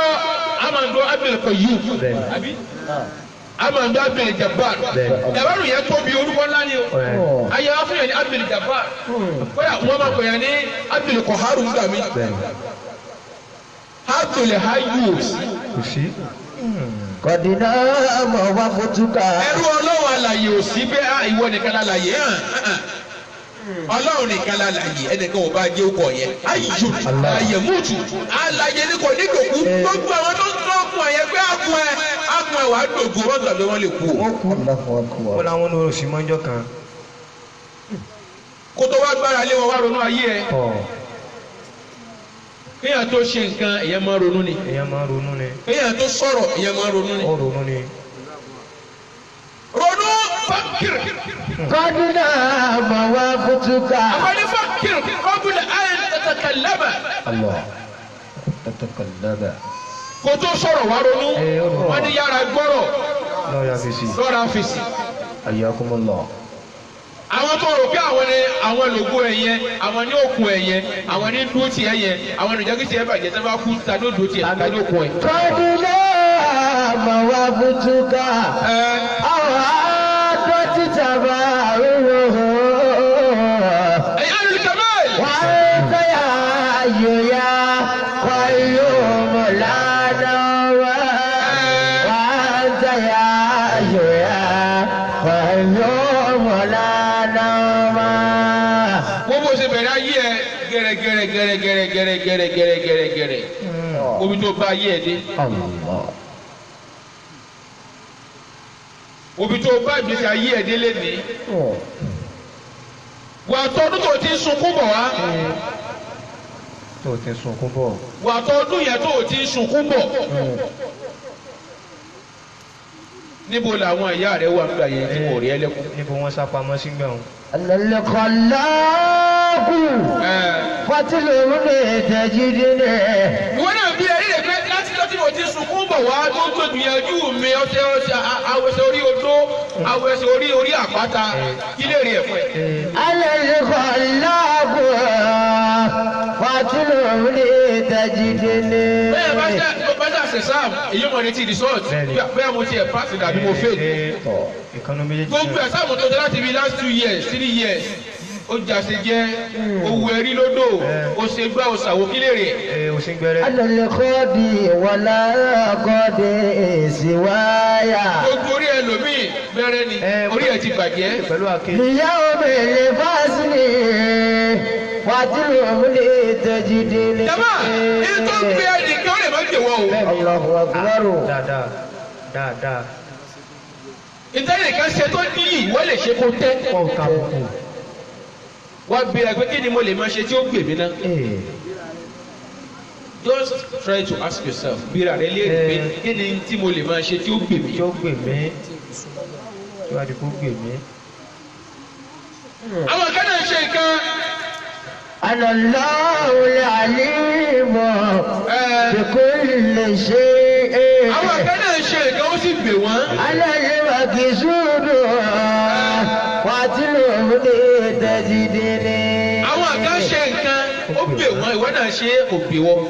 Amando Abdul Qayyum. Bẹ́ẹ̀ni. Amando Abdul Jabbar. Bẹ́ẹ̀ni. Jabaru yẹn tóbi, orúkọ ńlá ni o. Ayé wa fún yẹn ní Abdul Jabbar. Kódà wọ́n máa pè yẹn ní Abdul Qaharu ńgbà mí. Bẹ́ẹ̀ni. Abdul Hayyu. Kò sí. Kọ̀dínà mọ̀ wá fojú ká. Ẹrú Ọlọ́run alàyè ò sí bẹ́ẹ̀, ìwọ nìkan lálàyé hàn hàn. Ọlọ́run nìkan lálàyé, ẹnìkan ò bá jẹ́ okọ̀ yẹn. Ayò alàyè mútu alàyè ni kò ní dòkú. Gbogbo àwọn tó ń tọ́ ọkùn ẹ̀yẹ pé akun ẹ̀ akun ẹ̀ wàá dògó, wọ́n gbàgbé wọn lè kú o. Wọ́n làwọn ní oṣù mọ́jọ́ kan. Kó tó wá gbára lé wọn wá ronú ayé ẹ. Kéèyàn tó ṣe nǹkan èèyàn máa ronú ni. Èèyàn máa ronú ni. Kéèyàn tó sọ̀rọ̀ èèyàn máa ronú ni. Ó ronú ni. Ronú fákìrì. Kọ́dúnà mọ̀ wá fútúkà. Àfọ̀ní fákìrì kọ́bùlà ayé tatakalama. Allah tatakalama. Kó tó sọ̀rọ̀ wá ronú. Wọ́n ní yára gbọ́rọ̀. Lọ́ra fèsì. Lọ́ra fèsì. Ayyakumullah. Àwọn tó rò pé àwọn ni àwọn lògùn ẹ̀yẹ, àwọn ní òkun ẹ̀yẹ, àwọn ní dúró tiẹ̀ yẹ, àwọn nìjẹ́ kí tiẹ̀ bàjẹ́ tí wọ́n bá kú ta ní òdúró tiẹ̀ ta ní òkun ẹ̀. Kọ́dúnà mọ̀ wá fútúkà. Àwọn àádọ́ títà bá rúrò. Ẹ̀yin alùpùpù. Wà á kọ́yà ayò ya kọ́yò mọ̀ lánàá wá. Wà á kọ́yà ayò ya kọ́yò mọ̀ lánàá wá. Wọ́n bó ṣe bẹ̀rẹ̀ ayé ẹ gẹ̀rẹ́gẹ̀rẹ́ gẹ̀rẹ́gẹ̀rẹ́ gẹ̀rẹ́gẹ̀rẹ́ gẹ̀rẹ́gẹ̀rẹ́ gẹ̀rẹ́ omi tó bá ayé ẹ dé. Omi tó bá ìgbésí ayé ẹ dé lénìí. Wà á tọdún tó ti ń sunkún bọ̀ wá. Tó ti ń sunkún bọ̀. Wà á tọdún yẹn tó ti ń sunkún bọ̀. Níbo làwọn ìyá rẹ wà nígbà yẹn tí wọn ò rí ẹlẹ́kùn? Níbo wọ́n sá pamọ́ sí gbẹ̀hún? Alẹ́kọ̀ọ́láàkù fatilu ní tẹ̀jídìní. Ìwọ náà bí ẹrí rẹ pé láti lọ́tí mo ti sunkún bọ̀ wá tó tó gbìyànjú mi ọṣẹ ọṣẹ awẹsẹ orí odó awẹsẹ orí orí àpáta kí lè rí ẹ̀fọ́ ẹ̀. Alẹ́kọ̀ọ́láàkù fatilu ní tẹ̀jídìní. Bẹ́ẹ̀ bá ṣe bá ṣe àṣẹ sáà èyí mọ̀ ní ti result bẹ́ẹ̀ mo ti ẹ̀ pass dàbí mo fail. Ìkànnì méjèèjì. Gbogbo ẹ̀ sáà mo tó ṣe láti bí last 2 years 3 years ó jàṣe jẹ owó ẹrí lódò ó ṣe gbá ó ṣàwó kí lè rè. Ó ṣe gbẹrẹ. Alẹ́kọ̀ọ́dì wàlá kọ́dì síwáyà. Gbogbo orí ẹlòmíì bẹ̀rẹ̀ ni orí ẹ ti bàjẹ́. Pẹ̀lú àké. Ìyáwó mi lè fásitì fatilu ní tẹ̀jídìní. Jama ètò gbé ẹnìkan ó lè má gbé wọ́n o. Allahu akbar. Dáadáa dáadáa. Ìtẹ́nìkan ṣe tó níyì wọ́n lè ṣe kó tẹ́. Wọ́n ò kàbùkù. Wọ́n bí ẹgbẹ́ kí ni mo lè máa ṣe tí ó gbè mí ná. Just try to ask yourself. Bíra rẹ léèrè pé kí ni tí mo lè máa ṣe tí ó gbè mí. Tí ó gbè mí. Tí wàá di kó gbè mí. Àwọn kan náà ṣe nǹkan. Ana Allahul alimu bi kulli shay'in. Àwọn kan náà ṣe nǹkan ó sì gbè wọ́n. Ana al-maqsudu fatilu ní tẹ̀jídìní. Àwọn kan ṣe nǹkan ó gbè wọ́n ìwọ náà ṣe kò gbè wọ́n.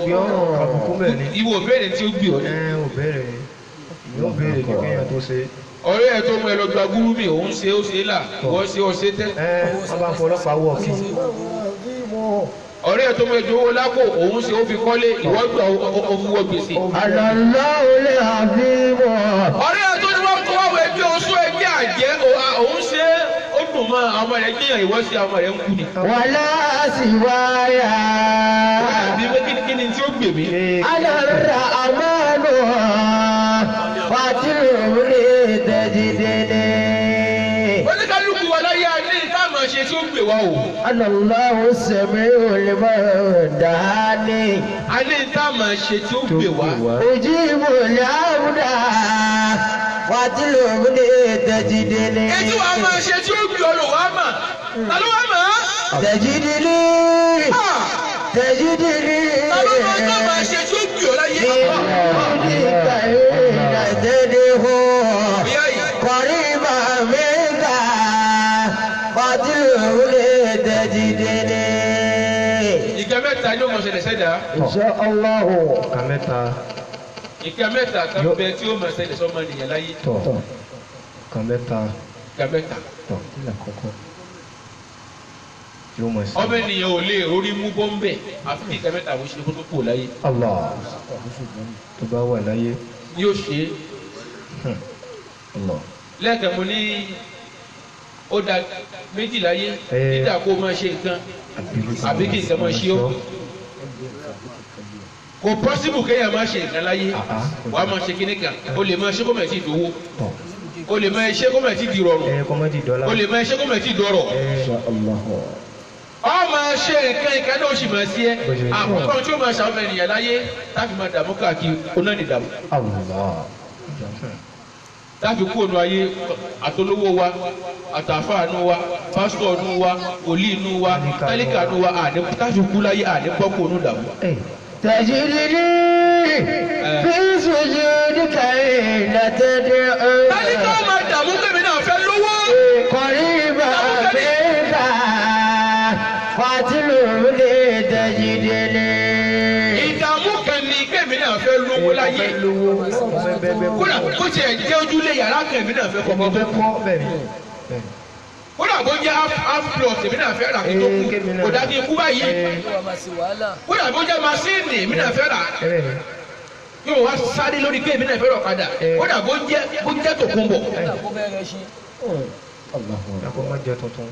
Kàbùkù bẹ́ẹ̀ ni. Ìwọ béèrè tí ó gbè ọ́ ni. Ò béèrè. Yóò béèrè ní kéèyàn tó ṣe. Ọ̀rẹ́ ẹ̀ tó mú ẹ lọ gba gúrúmì òun ṣe ó ṣe là ìwọ ṣe ó ṣe tẹ́. Wọ́n bá fọlọ́pàá wọ̀ kí. Ọ̀rẹ́ ẹ̀ tó mú ẹ jowó lápò òun ṣe ó fi kọ́lé ìwọ gbà ó fi wọ gbèsè. Ana Allahul alimu. Ọ̀rẹ́ ẹ̀ tó ní wọ́n kó wá wọ ẹgbẹ́ oṣù ẹgbẹ́ àjẹ́ òun ṣe ó dùn mọ́ àwọn ọmọ rẹ̀ gbìyànjú ìwọ ṣe àwọn ọmọ rẹ̀ ń kú ni. Wala siwaya. Àbí pé kí ni tí ó gbè mí. Ana ar-Rahmanu fatilu ní tẹ̀jídìní. Oníkálukú wa láyé adé táwọn ṣe tí ó gbè wá o. Ana Allahu sami'u liman da'ani. Adé táwọn ṣe tí ó gbè wá. Ujibu al-'abda fatilu ní tẹ̀jídìní. Ètí wàá máa ṣe tí ó gbè ọ lò wá mà. Ta ló wá mà á? Tẹ̀jídìní. Tẹ̀jídìní. Ta ló máa tó máa ṣe tí ó gbè ọ láyé? Qariba minka fatilu ní tẹ̀jídìní. Ìkẹ́ mẹ́ta ni ó mọ̀ ṣẹlẹ̀ sẹ́dá. Insha Allah. Ìka mẹ́ta. Ìkẹ́ mẹ́ta kan bẹ tí ó mọ̀ ṣẹlẹ̀ sọ́mọ nìyẹn láyé. Tọ̀. Ìka mẹ́ta. Ìkẹ́ mẹ́ta. Tọ̀ kí là kọ́kọ́. Yóò mọ̀ sí. Ọmọ ènìyàn ò lè orí mú bọ́m̀bẹ̀ àfi kí ìkẹ́ mẹ́ta àwọn ṣe kó tó kù láyé. Allah. Tó bá wà láyé. Yóò ṣe é. Allah. Lẹ́ẹ̀kan mo ní ó da méjì láyé dídà kó máa ṣe nǹkan àbí kí nǹkan máa ṣe ó. Kò pọ́sibù kéèyàn máa ṣe nǹkan láyé wàá máa ṣe kíní kan o lè máa ṣe kó máa ti dòwó o lè máa ṣe kó máa ti di rọrùn o lè máa ṣe kó máa ti dọrọ̀. Ọ máa ṣe nǹkan ìka náà ó sì máa ṣe ẹ́. Àkọ́kọ́ tí ó máa ṣàwọn ènìyàn láyé táfi máa dààmú káàkiri oná ní ìdààmú. Táfi kú ònú ayé àtolówó wa àtàfáànú wa pásítọ̀ nú wa wòlíì nú wa tálíkà nú wa àní táfi kú láyé àní bọ́kú ònú ìdààmú. تجدني في سجودك حين تدعو Tálíkà ó máa dààmú pèmí náà fẹ́ lówó. قريبا منك فاتلوني تجدني Ìdààmú kan ni pèmí náà fẹ́ lówó láyé. Kódà kó tiẹ̀ jẹ́ ojúlé yàrá kan èmi náà fẹ́ Mo kọ́kọ́. fẹ́ kọ́ bẹ́ẹ̀ ni. Kódà bó jẹ́ half plot èmi náà fẹ́ rà kí tó kú. Kò dá kí n kú báyìí. Kódà bó jẹ́ masíìnì èmi náà fẹ́ rà. Bẹ́ẹ̀ ni. Yóò wá sáré lórí pé èmi náà fẹ́ rà ọ̀kadà. Kódà bó jẹ́ tòkunbọ̀. Dàpọ̀ má jẹ tuntun.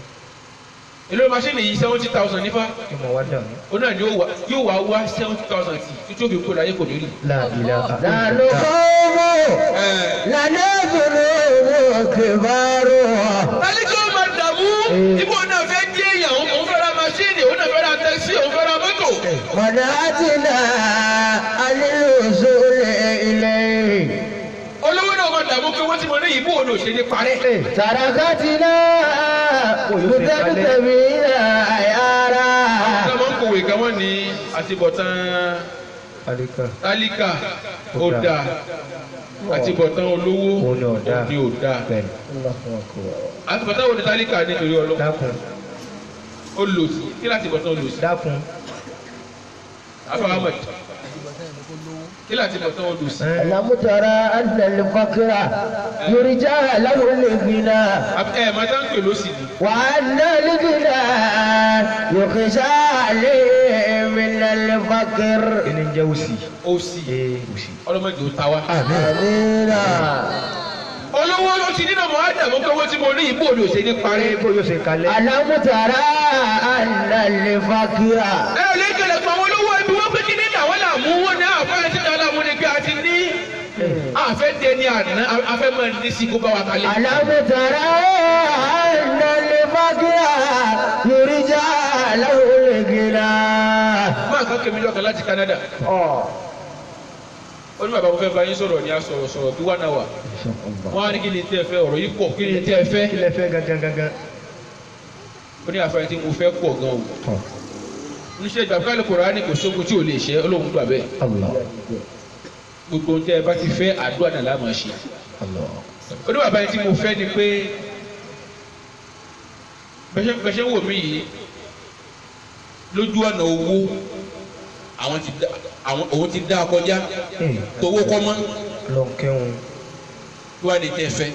Èló masíìnì yìí 70,000 nífa. Kí mo wá dànù. Ó náà ni yóò wá 70,000 tì tí ó fi kó láyé kò ní rí. La ilaha لا illallah. نقوم لنا ذنوب كبارها Tálíkà ó máa dààmú. Ibo náà fẹ́ dé èèyàn, òun fẹ́ ra masíìnì, òun náà fẹ́ ra tẹ́sí, òun fẹ́ ra mọ́tò. منعتنا عن الوصول إليه Olówó náà máa dààmú pé wọ́n ti mọ ní ìbú òun ò ṣe ní parẹ́. تركتنا مذبذبين عيارا Àwọn ọmọ ń kòwé kan wọ́n ní àtibọ̀tán Tálíkà. tálíkà ó dáa àtibọ̀tán olówó Òun ni ò dáa. ni ò dáa. Bẹ́ẹ̀ ni. Àtibọ̀tán wo ni tálíkà nítorí ọlọ́wọ́? Dákun. Olòṣì kí látibọ̀tán olòṣì? Dákun. Afa Ahmed kí látibọ̀tán olòṣì? ألم ترى أن الفقر يرجى له الغنى Ẹ máa tá ń pè lóṣì ni. وأن الغنى يخشى عليه من الفقر Kí ni ń jẹ́ òsì? Òṣì Ee òsì. ọlọ́mọdé ò ta wá. آمين Olówó ló ti nínú mọ́ àdàmú pé owó tí mo ní ìbò ni ò ṣe ní parẹ́. Bó yóò ṣe kalẹ̀. ألم ترى أن الفقر Ẹ ò lè kẹlẹ̀ pọ̀ àwọn olówó ibi wọ́n pé kí ní àwọn làmú wọn ní àfẹ́ tí àwọn làmú ni pé a ti ní àfẹ́ dẹni àná afẹ́ máa ní sí kó bá wa kalẹ̀. ألم ترى أن الفقر يرجى له الغنى Máa kàn kémi lọ́kàn láti Canada. Ó ní bàbá mo fẹ́ bá yín sọ̀rọ̀ ní asọ̀rọ̀ sọ̀rọ̀ bí 1 hour. Wọ́n á ní kí ni tẹ́ ẹ fẹ́ ọ̀rọ̀ yìí pọ̀ kí ni tẹ́ ẹ fẹ́. Kí lẹ fẹ́ gangan gangan? Ó ní àfẹ́ tí mo fẹ́ pọ̀ gan o. Oníṣẹ́ ìgbà pẹ́lú Kùránì kò sógun tí ò lè ṣe Ọlọ́run gbà bẹ́ẹ̀. Allah. Gbogbo ohun tẹ́ ẹ bá ti fẹ́ àdúrà náà la máa ṣe. Allah. Ó ní bàbá yẹn tí mo fẹ́ ni pé bẹ́ṣẹ́ wò mí yìí lójú ọ̀nà owó òun ti dá kọjá tówó kọ́ mọ́ Lọ kẹ́hún. kí wàá ní tẹ́ fẹ́.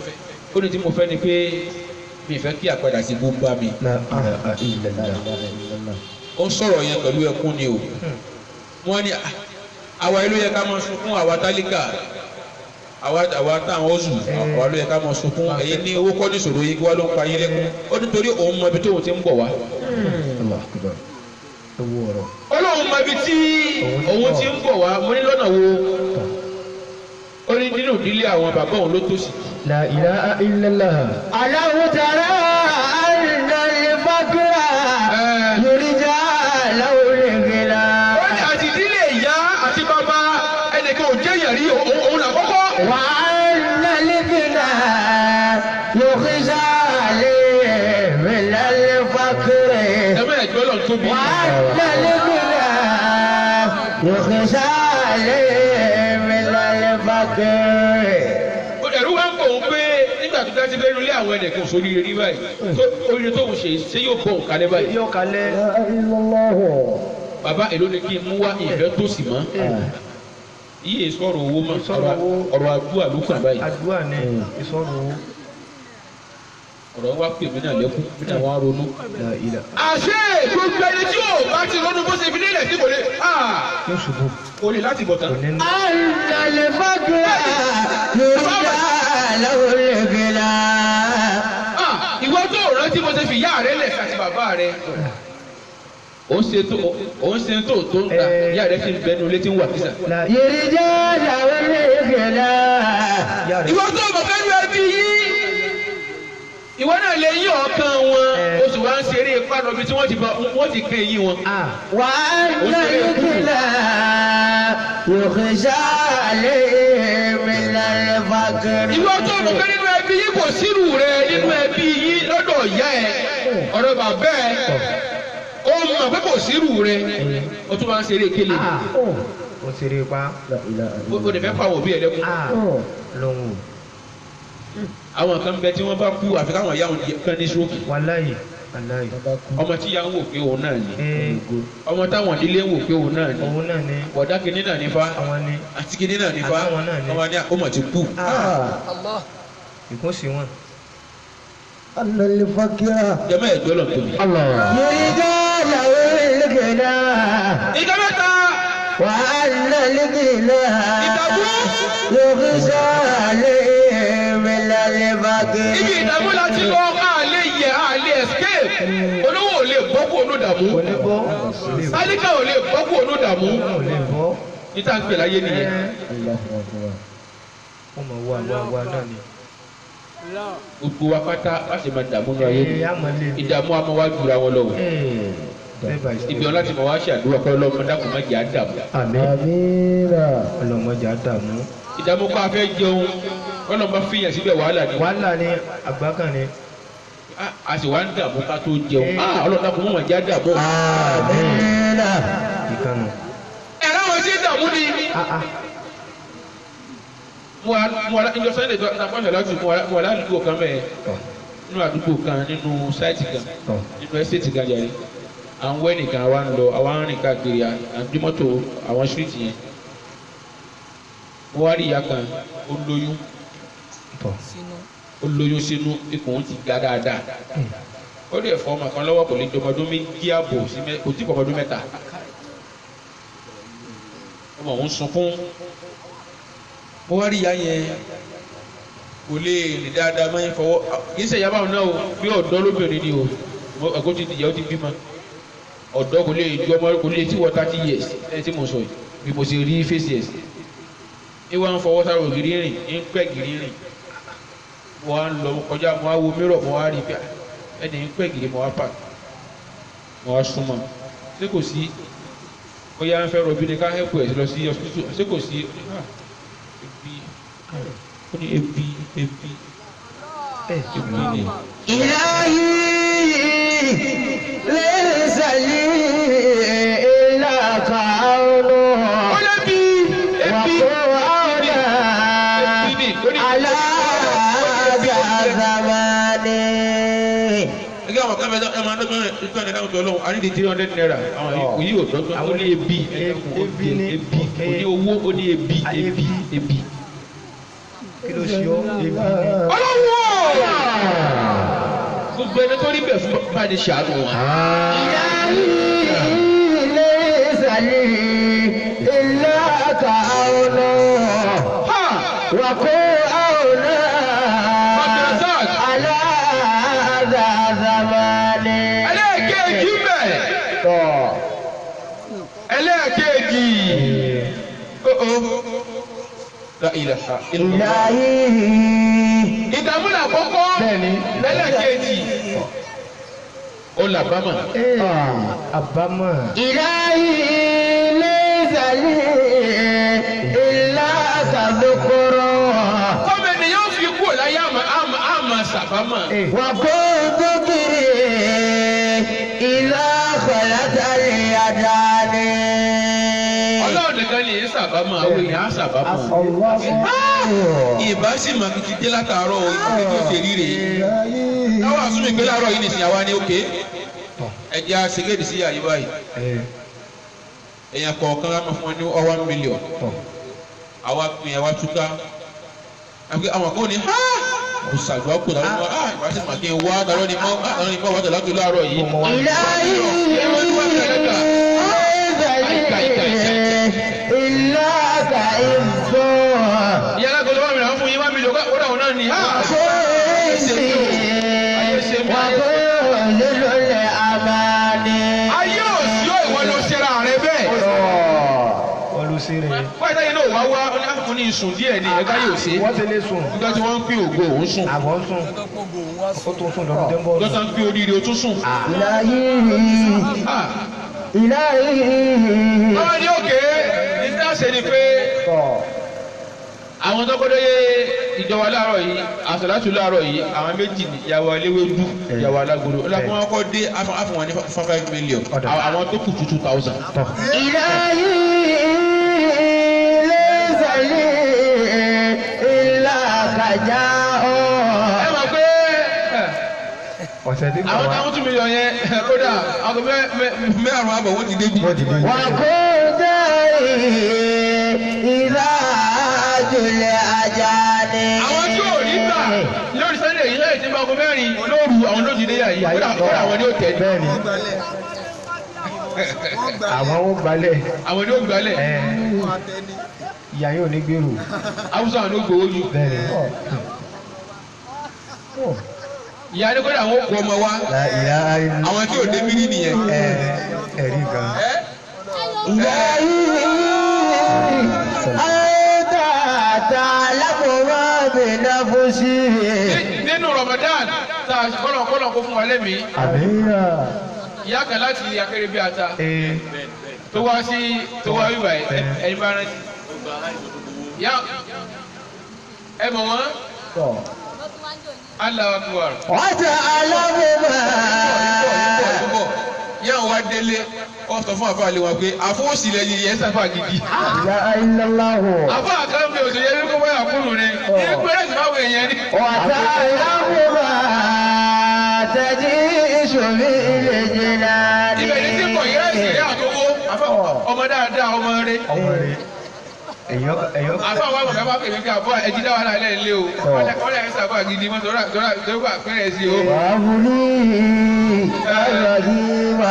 Ó ní tí mo fẹ́ ni pé mi fẹ́ kí àpadà sí bú bá mi. La ilaha illallah. Ó ń sọ̀rọ̀ yẹn pẹ̀lú ẹkún ni o. Wọ́n ní àwa ìlú yẹ ká máa sunkún àwa tálíkà àwa táwọn oṣù àwa ló yẹ ká máa sunkún èyí ní owó kọ́ ní ìṣòro yìí kí wọ́n ló ń pa yín lẹ́kún. Ó nítorí òun mọ ibi tóun ti ń bọ̀ wá. Allahu akbar. Ewu ọ̀rọ̀. Ó lóun mọ ibi tí òun ti ń bọ̀ wá mo ní lọ́nà wo. Ó ní nínú ìdílé àwọn bàbá òun ló tòṣì. La ilaha illallah. ألم ترى أن الفقر يرجى له الغنى Ó ní àti ìdílé ìyá àti bàbá ẹnìkan ò jẹ́ èèyàn rí òun làkọ́kọ́. وأن الغنى يخشى عليه من الفقر Ẹ má ẹ̀jọ́ lọ́n tóbi. وأن الغنى يخشى عليه من الفقر Ẹ̀rù wa ń bọ̀ òun pé nígbà tó dájú pé ilé àwọn ẹnìkan ò sórí rí báyìí tó oríire tóun ṣe ṣé yóò bọ̀ òun kalẹ̀ báyìí. Yóò kalẹ̀. Bàbá èló ni kí n mú wá ìfẹ́ tó sì mọ́. Iye sọ̀rọ̀ owó mọ́ Sọ̀rọ̀ owó. ọ̀rọ̀ àdúrà ló kàn báyìí. Àdúrà ni ìsọ̀rọ̀ owó. Ọ̀rọ̀ wa pè mí náà lẹ́kún mí náà wá ronú. La ilaha. Àṣé gbogbo ẹni tí ò bá ti ronú bó ṣe fi nílẹ̀ tí kò lè Yóò ṣubú. kò lè láti bọ̀ tán. Kò ní ní. أن الفقر يرجى له الغنى Ìwọ tó rántí bó ṣe fi ìyá rẹ lẹ̀ àti bàbá rẹ. Ó ń ṣe tó tó ń ta ìyá rẹ fi ń bẹnu létí ń wà kísà. La يرجى له الغنى ìyá rẹ̀. Ìwọ tó mọ̀ fẹ́ lu ẹbí yìí. Ìwọ náà lè yí ọ̀kan wọn, o sì wá ń ṣeré ipá lọ bí tí wọ́n ti kẹ́ eyín wọn. وأن الكلى يخشى عليه من الفقر. Ìwọ tó mọ̀ pé nínú ẹbí yín kò sírù rẹ nínú ẹbí yín lọ́dọ̀ ìyá ẹ, ọ̀dọ̀ bàbá ẹ, ó mọ̀ pé kò sírù rẹ, o tún wá ń ṣeré kele. Ó ṣeré pa. O lè fẹ́ pa àwọn òbí ẹ lẹ́kún. Lóhùn. Àwọn kan bẹ tí wọ́n bá kú àfi káwọn ìyá wọn kan ní stroke. Wàláyì. Wàláyì. Ọmọ tí ìyá ń wò pé òun náà ni. Ọmọ táwọn ìdílé ń wò pé òun náà ni. Òun náà ni. Bọ̀dá kìíní náà ní fa. Àwọn ni. Àti kìíní náà ní fa. Àtàwọn náà ni. Ọmọ ní ó mọ̀ ti kú. Ìkún sí wọn. أن الفقر Jẹ́mọ́ ẹ̀gbẹ́ lọ tóbi. يرجى له الغنى Ìjọ mẹ́ta. وأن الغنى Ìdààmú. يخشى عليه من الفقر. Ibi ìdààmú la ti lọ, a lè yẹ, a lè escape. Olówó ò lè bọ́ kó onú dààmú. Kò lè bọ́. Tálíkà ò lè bọ́ kó onú dààmú. Kò lè bọ́. Níta ń pè láyé nìyẹn. Ó mọ̀ wá wá wá náà ni. Gbogbo wa pátá bá ṣe máa dààmú ní ayé Ee, nìyẹn. a mọ̀ lé ní. Ìdààmú a máa wá jura wọn lọ o. Step by step. Ibi ọlá ti máa wá ṣàdúrà kọ́ lọ́mọ dákun má jẹ́ á dààmú. Àmín. Ọlọ́mọdé á dààmú. Ìdààmú kọ́ a fẹ́ jẹun, ọlọ́mọ bá fìyàn síbẹ̀ wàhálà ni. Wàhálà ni àgbákan ni. A sì wá ń dààmú ká tó jẹun. Ọlọ́run dákun mọ̀ jẹ́ á dààmú. آمين. Ìkànnì. Ẹ̀rọ àwọn tí ń dààmú ni. Mo wà ìjọ Sunday tó àpọ̀ṣẹ̀ láti mo wà ládùúgbò kan bẹ́ẹ̀. Nínú àdúgbò kan nínú sáìtì kan nínú ẹ́sítéètì kan jàre. À ń wẹ́ nìkan àwa ń lọ àwa ń rìn káàkiri à ń gbé mọ́tò àwọn síríìtì yẹn. Mo wá rí ìyá kan ó lóyún ó lóyún sínú ikùn ó ti ga dáadáa. Ó lè fọ ọmọ kan lọ́wọ́ kò lè jọmọ ọdún méjì àbọ̀ sí mẹ́ kò tí kò ọmọ ọdún mẹ́ta. Ọmọ òun sunkún. Mo wá rí ìyá yẹn kò lè rìn dáadáa máa ń fọwọ́ kì í ṣe ìyá báwọn náà o bí ọ̀dọ́ lóbìnrin ni o ẹ̀kọ́ ti dìyà ó ti bímọ ọ̀dọ́ kò lè ju ọmọ kò lè tí wọ 30 years ẹ̀ tí mo sọ yìí bí mo ṣe rí fèsì ẹ̀ sí. Ìwà ń fọwọ́ sára ògiri rìn ń pẹ́ gírí rìn mo wá ń lọ mo kọjá mo wá wo mírọ̀ mo wá rí bí ẹni ń pẹ́ gírí mo wá pàk mo wá súnmọ́ ṣé kò sí bóyá ń fẹ́ rọbí ni ká hẹ́pù ẹ̀ lọ sí hospital ṣé kò sí ebi ó ní ebi ebi ebi ni. إلهي ليس لي إلا قوله Ó lẹ́bi ebi وقوعنا ebi ni ó ní على هذا الزمان. Ẹgbẹ́ àwọn kan bẹ ẹ máa dọ́gbọ́n rẹ̀ nígbà tí wọ́n lọ́wọ́ a ní di 300 naira àwọn yìí ò dọ́gbọ́n ó ní ebi Ebi ni. ebi ó ní owó ó ní ebi ebi ebi. Kí ló ṣe ọ́? Ebi ni. Ọlọ́wọ́ gbogbo ẹni tó rí bẹ̀ fún bá ní ṣàánú wọn. إلهي ليس لي إلا قوله Ha! وقوعنا Abdulrasaq. على هذا الزمان. Ẹlẹ́ẹ̀kejì mbẹ̀. Ẹlẹ́ẹ̀kejì. La ilaha illallah. إلهي Ìdààmú là kọ́kọ́. Bẹ́ẹ̀ni. Ẹlẹ́ẹ̀kejì. Ó làbámà. Àbámọ̀. إلهي ليس لي إلا تذكر Kọ́mọ ènìyàn fi kú láyé àmà àmà àmà sàbámà. وكنت ذكري إذا خلت اليدان. Ọlọ́run nìkan ni èyí sàbámà, àwọn èèyàn á sàbámà. Ìbá sì mà kìí ti dé látàárọ̀ o, ìbí tó ṣe rí rèé. Táwọn àsúnmí pé láàárọ̀ yìí nìsín àwa ní òkè. Ẹ jẹ́ àṣegéèdì sí àyè báyìí. Èèyàn kọ̀ọ̀kan á máa fún wọn ní 1 million. Àwa pin àwa túká. Àbí àwọn kan ní ha! Kò ṣàdúrà kò dáná ní wá. Ìbá sì mà kí n wá dáná ní mọ́ dáná ní mọ́ wá tẹ̀lé láàárọ̀ yìí. إلهي ليس لي إلا كإبه Ìyá alágbèlè 1 million fún yín 1 million kó dà wọn náà ní ha! وكل الأماني. Ayé ò sí ò ìwọ ló ṣera rẹ bẹ́ẹ̀. Wọ́n ló ṣe rẹ̀. Wáyé táyé náà wá wá ó ní ìsùn díẹ̀ ni ẹ̀ka yóò ṣe. Wọ́n ti lè sùn. Nígbà tí wọ́n ń pín ògo òun sùn. Àbọ̀ ń sùn. Ó tún sùn lọ́dún tó ń bọ̀. Lọ́sàn ń pín oríire o tún sùn. إلهي إلهي Wọ́n ní òkè ní tá a ṣe ni pé àwọn tó kọ́dọ̀ yé ìjọba láàárọ̀ yìí àsàlátù láàárọ̀ yìí àwọn méjì ní ìyàwó eléwédú ìyàwó alágolo ọlọ́pàá wọn kọ́ dé àfọ̀n wọn ní 5 million àwọn tó kù 2,000. إلهي ليس لي إلا رجاء Ẹ mọ̀ pé Ọ̀sẹ̀ tí kò àwọn wá. táwọn 2 million yẹn kódà àwọn mẹ́rùn-ún àbọ̀ wọ́n ti débi. Wọ́n ti dé. وكنت إذا جل أجاني Àwọn tí ò rí gbà lórí Sunday yìí lẹ́yìn tí bá aago 4 lóru àwọn ló ti dé yà yìí kódà kódà àwọn ni ó tẹ̀ Bẹ́ẹ̀ ni. Àwọn ó gbalẹ̀. àwọn ni ó gbalẹ̀. Ẹ ìyá yóò ní gbèrú. Haúsá àwọn ni ó gbowó jù. Bẹ́ẹ̀ ni. Ìyá ni kódà àwọn ó kó ọmọ wa La ilaha illa. àwọn tí ò débi rí nìyẹn. Ẹ ẹ̀rí gan. إلهي أنت تعلم ما بنفسي Nínú Ramadan tá a kọ́lọ̀ kọ́lọ̀ kó fún wa lẹ́mìí Àmín. ìyá kan láti Akérèbíàta Ee. tó wá sí tó wá wíwà ẹni bá rántí. Ìyá ẹ mọ̀ wọ́n Allahu Akbar. وتعلم ما Ìyá wọn wá délé ó sọ fún àfáà lé wọn pé àfọwọ́sì lẹ́yìn yẹn sáfà gidi. لا إله إلا الله Àfáà kan bí òṣèlú yẹn kó báyà kúrò ni ní pẹ́rẹ́sì báwo èèyàn ni. وتعلم ما تجيش بالجنان Ibẹ̀ ni tí kò yẹ ẹ̀sìn rí àtọwọ́ àfáà ọmọ dáadáa ọmọ rẹ. Ọmọ rẹ̀. Èyàn èyàn. Àfáà wa bàbá pèmí kí àbọ̀ ẹ̀jí dá wàhálà lẹ́yìn lé o. Wọ́n lè sáfà gidi mọ́ tọ́ra tọ́ra tọ́ra pẹ́rẹ́sì o. وابني الرحيم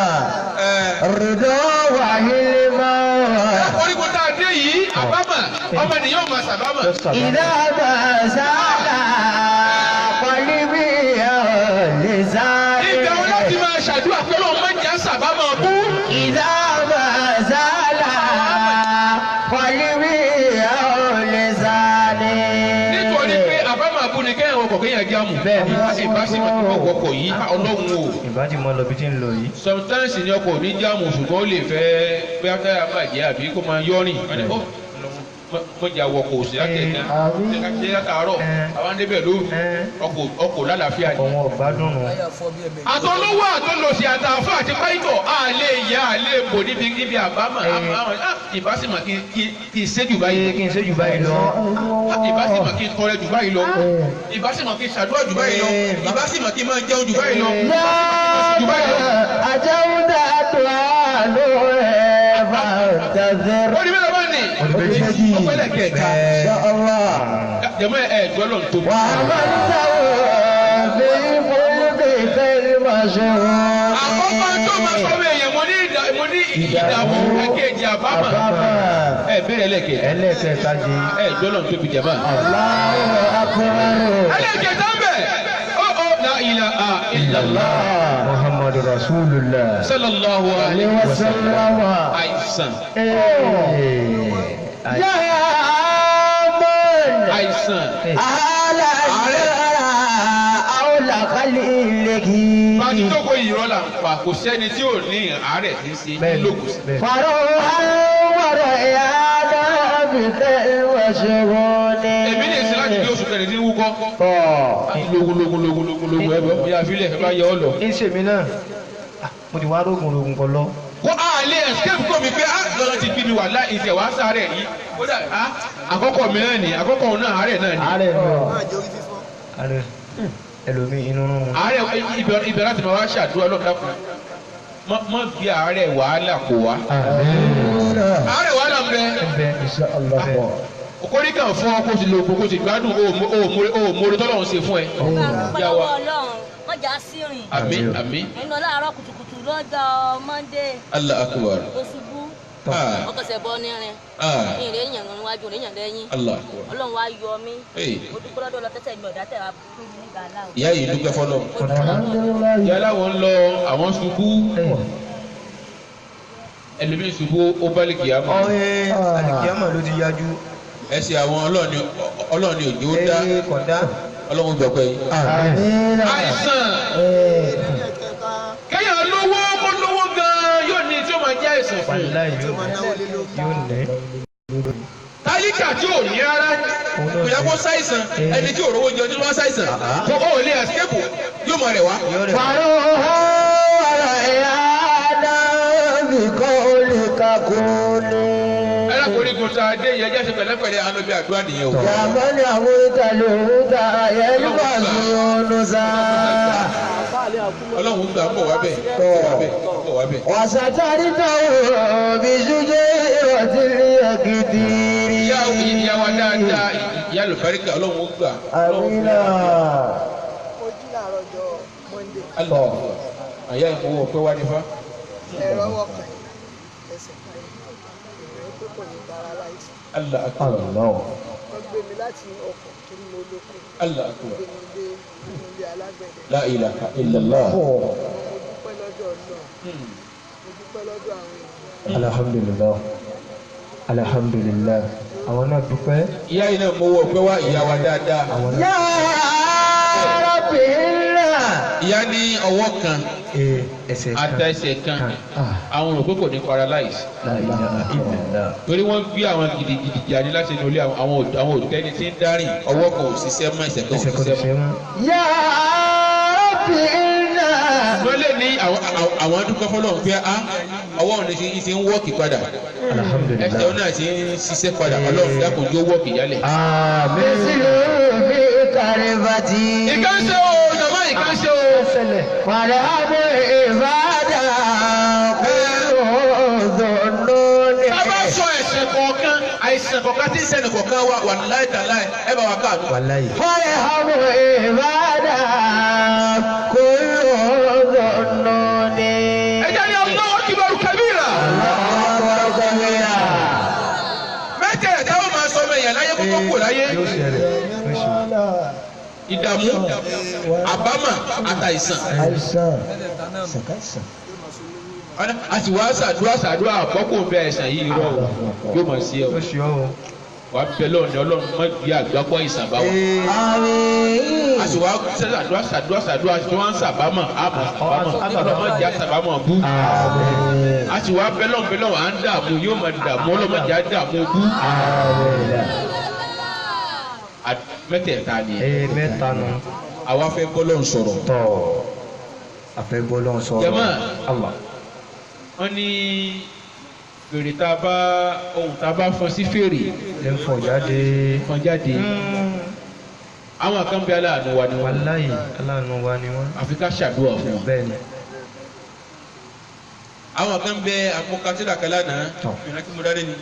الرضا وعلما Orígun tá a dé yìí àbámọ̀ ọmọ nìyẹn ò máa sàbámọ̀. إذا ما سال قلبي لساني Ibẹ̀ wọn láti máa ṣàdúrà pé Ọlọ́run má jẹ́ sàbámọ̀ bú. إذا ما زال قلبي لساني Nítorí pé àbámọ̀ abú ni kéèyàn wọkọ̀ kéèyàn jáàmù. Bẹ́ẹ̀ni. Ìbáṣepọ̀ tí wọ́n wọkọ̀ yìí Ọlọ́run o. Ìbá ti mọ lọ bí tí ń lọ yìí. Sometimes ni ọkọ̀ ò ní jáàmù ṣùgbọ́n ó lè fẹ́ bóyá táyà bàjẹ́ àbí kó máa yọ́rìn. Wọ́n ní, "Ó, mọ̀jà wọkọ̀ òsì láti ẹ̀ka ṣe látàárọ̀ àwọn débẹ̀ lóru ọkọ̀ lálàáfíà ni. Ọ̀wọ́n ọ̀gbádùn nù. Àtọlówó àtọlòsì àtàfà àti pàìtọ̀ àlè ìyá àlè bò níbi níbi àbámọ̀ ìbásímọ̀ kí n ṣe jù báyìí Kí n ṣe jù báyìí lọ. Ìbásímọ̀ kí n tọrẹ jù báyìí lọ. Ìbásímọ̀ kí n ṣàdúrà jù báyìí lọ. Ìbásímọ̀ kí n máa jẹun jù báyìí lọ. يا Jù báyìí lọ. أجوت أدوان فانتظر Ó ní mélòó bá ní. Méjì. Ọpẹ́lẹ̀ kẹta. إن شاء الله Jẹ̀mọ́ ẹ̀ gbọ́dọ̀ tóbi. وعملته بالفلك المشهور Àkọ́kọ́ tó máa sọ fún èèyàn mo ní ìdààmú ẹ̀kejì àbámọ̀. Ẹ bẹ̀rẹ̀ ẹlẹ́kẹ̀ẹ́. Ẹlẹ́kẹ̀ẹ́ta di. Ẹ gbọ́dọ̀ tóbi jẹ̀mọ́. الله أكبر Ẹlẹ́kẹ̀ẹ́ta ń bẹ̀. Ó ó la ilaha illallah. Muhammadu Rasulullah. Sallallahu alayhi wa وسلم àìsàn. Ee. يا من Àìsàn. أهل أو لخليلك Bá a ti jókòó yìí rọ́là ń pa kò sẹ́ni tí ò ní àárẹ̀ tí ń ṣe Bẹ́ẹ̀ni. lókùn sí. Bẹ́ẹ̀ni. فروحا وريانا بالمشغول Èmi lè ṣe láti bí oṣù kẹrin tí ń wúkọ́. Lógun lógun lógun lógun lógun ẹ bọ́ ya fílẹ̀ ẹ bá yẹ ọ lọ. Ń ṣe mí náà. Mo ti wá rógùn rógùn kọ lọ. Kó a lè escape kó mi pé a lọ́dọ̀ ti bí mi wà láì ìṣẹ̀ wá sáré yìí. Kódà a àkọ́kọ́ mi náà ni àkọ́kọ́ òun náà àárẹ̀ náà ni. Àárẹ̀ ni o. Àárẹ̀ ẹlòmíì inú rúnrún. Àárẹ̀ ibẹ̀ láti máa wá ṣàdúrà lọ́dọ̀ dákun. Má bí àárẹ̀ wàhálà kò wá. Àmín. Àárẹ̀ wàhálà ń bẹ. Bẹ́ẹ̀ Okòrí kan fún ọ kó sì lo ògùn kó sì gbádùn o ò mórí tọ́lọ́run ṣe fún ẹ. Dúpẹ́ lọ́wọ́ Ọlọ́run, wọ́n jà sí rìn. Àmín àmín. Nínú láàárọ̀ kùtùkùtù lọ́jọ́ Monday, Allah akbar. ó ṣubú, Ah, ó kẹsẹ̀ bọ́ nírin. ah, Ìrìn èèyàn níwájú, ìrìn èèyàn lẹ́yìn. Allah akbar. Ọlọ́run wá yọ mí. Hey. Mo dúpẹ́ lọ́dọ̀ Ọlọ́run tẹ́tẹ̀ mi ọ̀dá tẹ̀ wá fún mi nígbà aláwọ̀. Ìyá yìí dúpẹ́ fọlọ́. Mo dúpẹ́ lọ́dọ̀ Ọlọ́run. Ìyá aláwọ̀ ń lọ àwọn ṣubú. Ẹlòmíín ṣubú ó bá lè kìá mọ́. Ọ̀hìn àlìkíyàmọ̀ ló ti yájú. Ẹsẹ̀ àwọn ọlọ́ọ̀ni òjò dá. Ee kọ̀dá. Ọlọ́run gbọ́ pé yín. Àmín. Àìsàn kéèyàn lówó kó lówó gan-an yóò ní tí ó máa jẹ́ àìsàn fún un. Wàláhì yóò ní. Tálíkà tí ò ní rárá kò yẹ kó ṣàìsàn ẹni tí ò rówó jẹun tí wọ́n ṣàìsàn kó o lè escape yóò mọ̀ rẹ̀ wá. فروها وريانا بقولك كوني Ẹlẹ́kùnrin kò tá a dé yẹn jẹ́ ṣe pẹ̀lẹ́pẹ̀lẹ́ àánú bí àdúrà nìyẹn o. يا من أمرت الهدى يلبس يونسا Ọlọ́run gbà ń bọ̀ wá bẹ̀ bọ̀ wá bẹ̀ bọ̀ wá bẹ̀. وسترته بشجيرة اليقدير Ìyá ìyá wa dáadáa ìyá àlùbáríkà Ọlọ́run ó gbà. آمين Mo jí láàárọ̀ ọjọ́ Monday. Allah àyà ìfowó ọpẹ́ wá nífà. Ẹ̀rọ ọwọ́ kan ẹsẹ̀ kan ìrìn pé kò ní paralyze. Allah akbar. الله Wọ́n gbé mi láti ọkọ̀ torí mo lóko. Allah akbar. Gbé mi dé inú ilé alágbẹ̀dẹ. La ilaha illallah. Mo dúpẹ́ lọ́dọ̀ Ọlọ́run. Mo dúpẹ́ lọ́dọ̀ àwọn èèyàn. Alhamdulillah. Alhamdulillah. Àwọn náà dúpẹ́. Ìyá yìí náà mowó ọpẹ́ wá ìyá wa dáadáa. Àwọn náà. يا رب إنا Ìyá ní ọwọ́ kan Ee ẹsẹ̀ kan. àtẹsẹ̀ kan àwọn rò pé kò ní paralyze. La ilaha illallah. Torí wọ́n gbé àwọn gidigidi jáde láti inú ilé àwọn òtẹ́ni tí ń dárìn ọwọ́ kan ò ṣiṣẹ́ mọ́ ẹsẹ̀ kan ò Ẹsẹ̀ kan ṣiṣẹ́ ṣe mọ́. mọ́. يا رب إنا Wọ́n lè ní àwọn dúpẹ́ fọlọ́run pé á ọwọ́ òun ti ń wọ́ọ̀kì padà Alhamdulillah. ẹsẹ̀ òun náà ti ń ṣiṣẹ́ padà Ọlọ́run dákun jó wọ́ọ̀kì yálẹ̀. Àmín. مثل في كرفتي Ìkan ṣe o jọ̀mọ́ ìkan ṣe o. Ṣẹlẹ̀. والأمر عبادة كل ذنون Tá a bá sọ ẹ̀sìn kọ̀ọ̀kan àìsàn kọ̀ọ̀kan tí ń ṣẹlẹ̀ kọ̀ọ̀kan wa wàláhì tàláhì ẹ bá wa káàánú. Wàláhì. والأمر عبادة كل ذنون Ẹ jẹ́ ní Allahu akbar kabira. الله أكبر كبيرا Mẹ́tẹ̀ẹ̀ta ó máa sọ ọmọ èèyàn láyé kó tó kù láyé. Yóò ṣẹlẹ̀. Yóò ṣẹlẹ̀. Ìdààmú, àbámà, àtàìsàn. àìsàn ṣàkàṣà. A sì wá ṣàdúrà ṣàdúrà àkọ́kọ́ bẹ àìsàn yìí rọ̀ o. Yóò máa ṣe ọ. Yóò ṣe ọ́ o. Wà á bẹ lọ́run ní Ọlọ́run má gbé àgbákò àìsàn bá wa. Àmín. A sì wá ṣàdúrà ṣàdúrà ṣàdúrà tí wọ́n ń ṣàbámọ̀ àmọ̀ ṣàbámọ̀ Ọlọ́run má jẹ́ àṣàbámọ̀ bú. Àmín. A sì wá bẹ́lọ̀ bẹ́lọ̀ à ń dààmú yóò máa dààmú Ọlọ́run má jẹ́ àdààmú bú. Àmín. Mẹ́tẹ̀ẹ̀ta ni Ee mẹ́ta nu. àwa fẹ́ bọ́lọ̀ sọ̀rọ̀. Tọ́ àfẹ́ bọ́lọ́ sọ̀rọ̀. Jàmáà. Allah. Wọ́n ní fèrè tá a bá ohun tá a bá fọn sí fèrè Lè ń fọ̀ jáde. fọn jáde. Àwọn kan bí aláàánú wa ni wọ́n. Wàláhì aláàánú wa ni wọ́n. Àfi ká ṣàdúrà fún wọn. Bẹ́ẹ̀ni. Àwọn kan bẹ àpòkatìlà kan lánàá. Tọ́. Ìrántí kí mo dáre ni.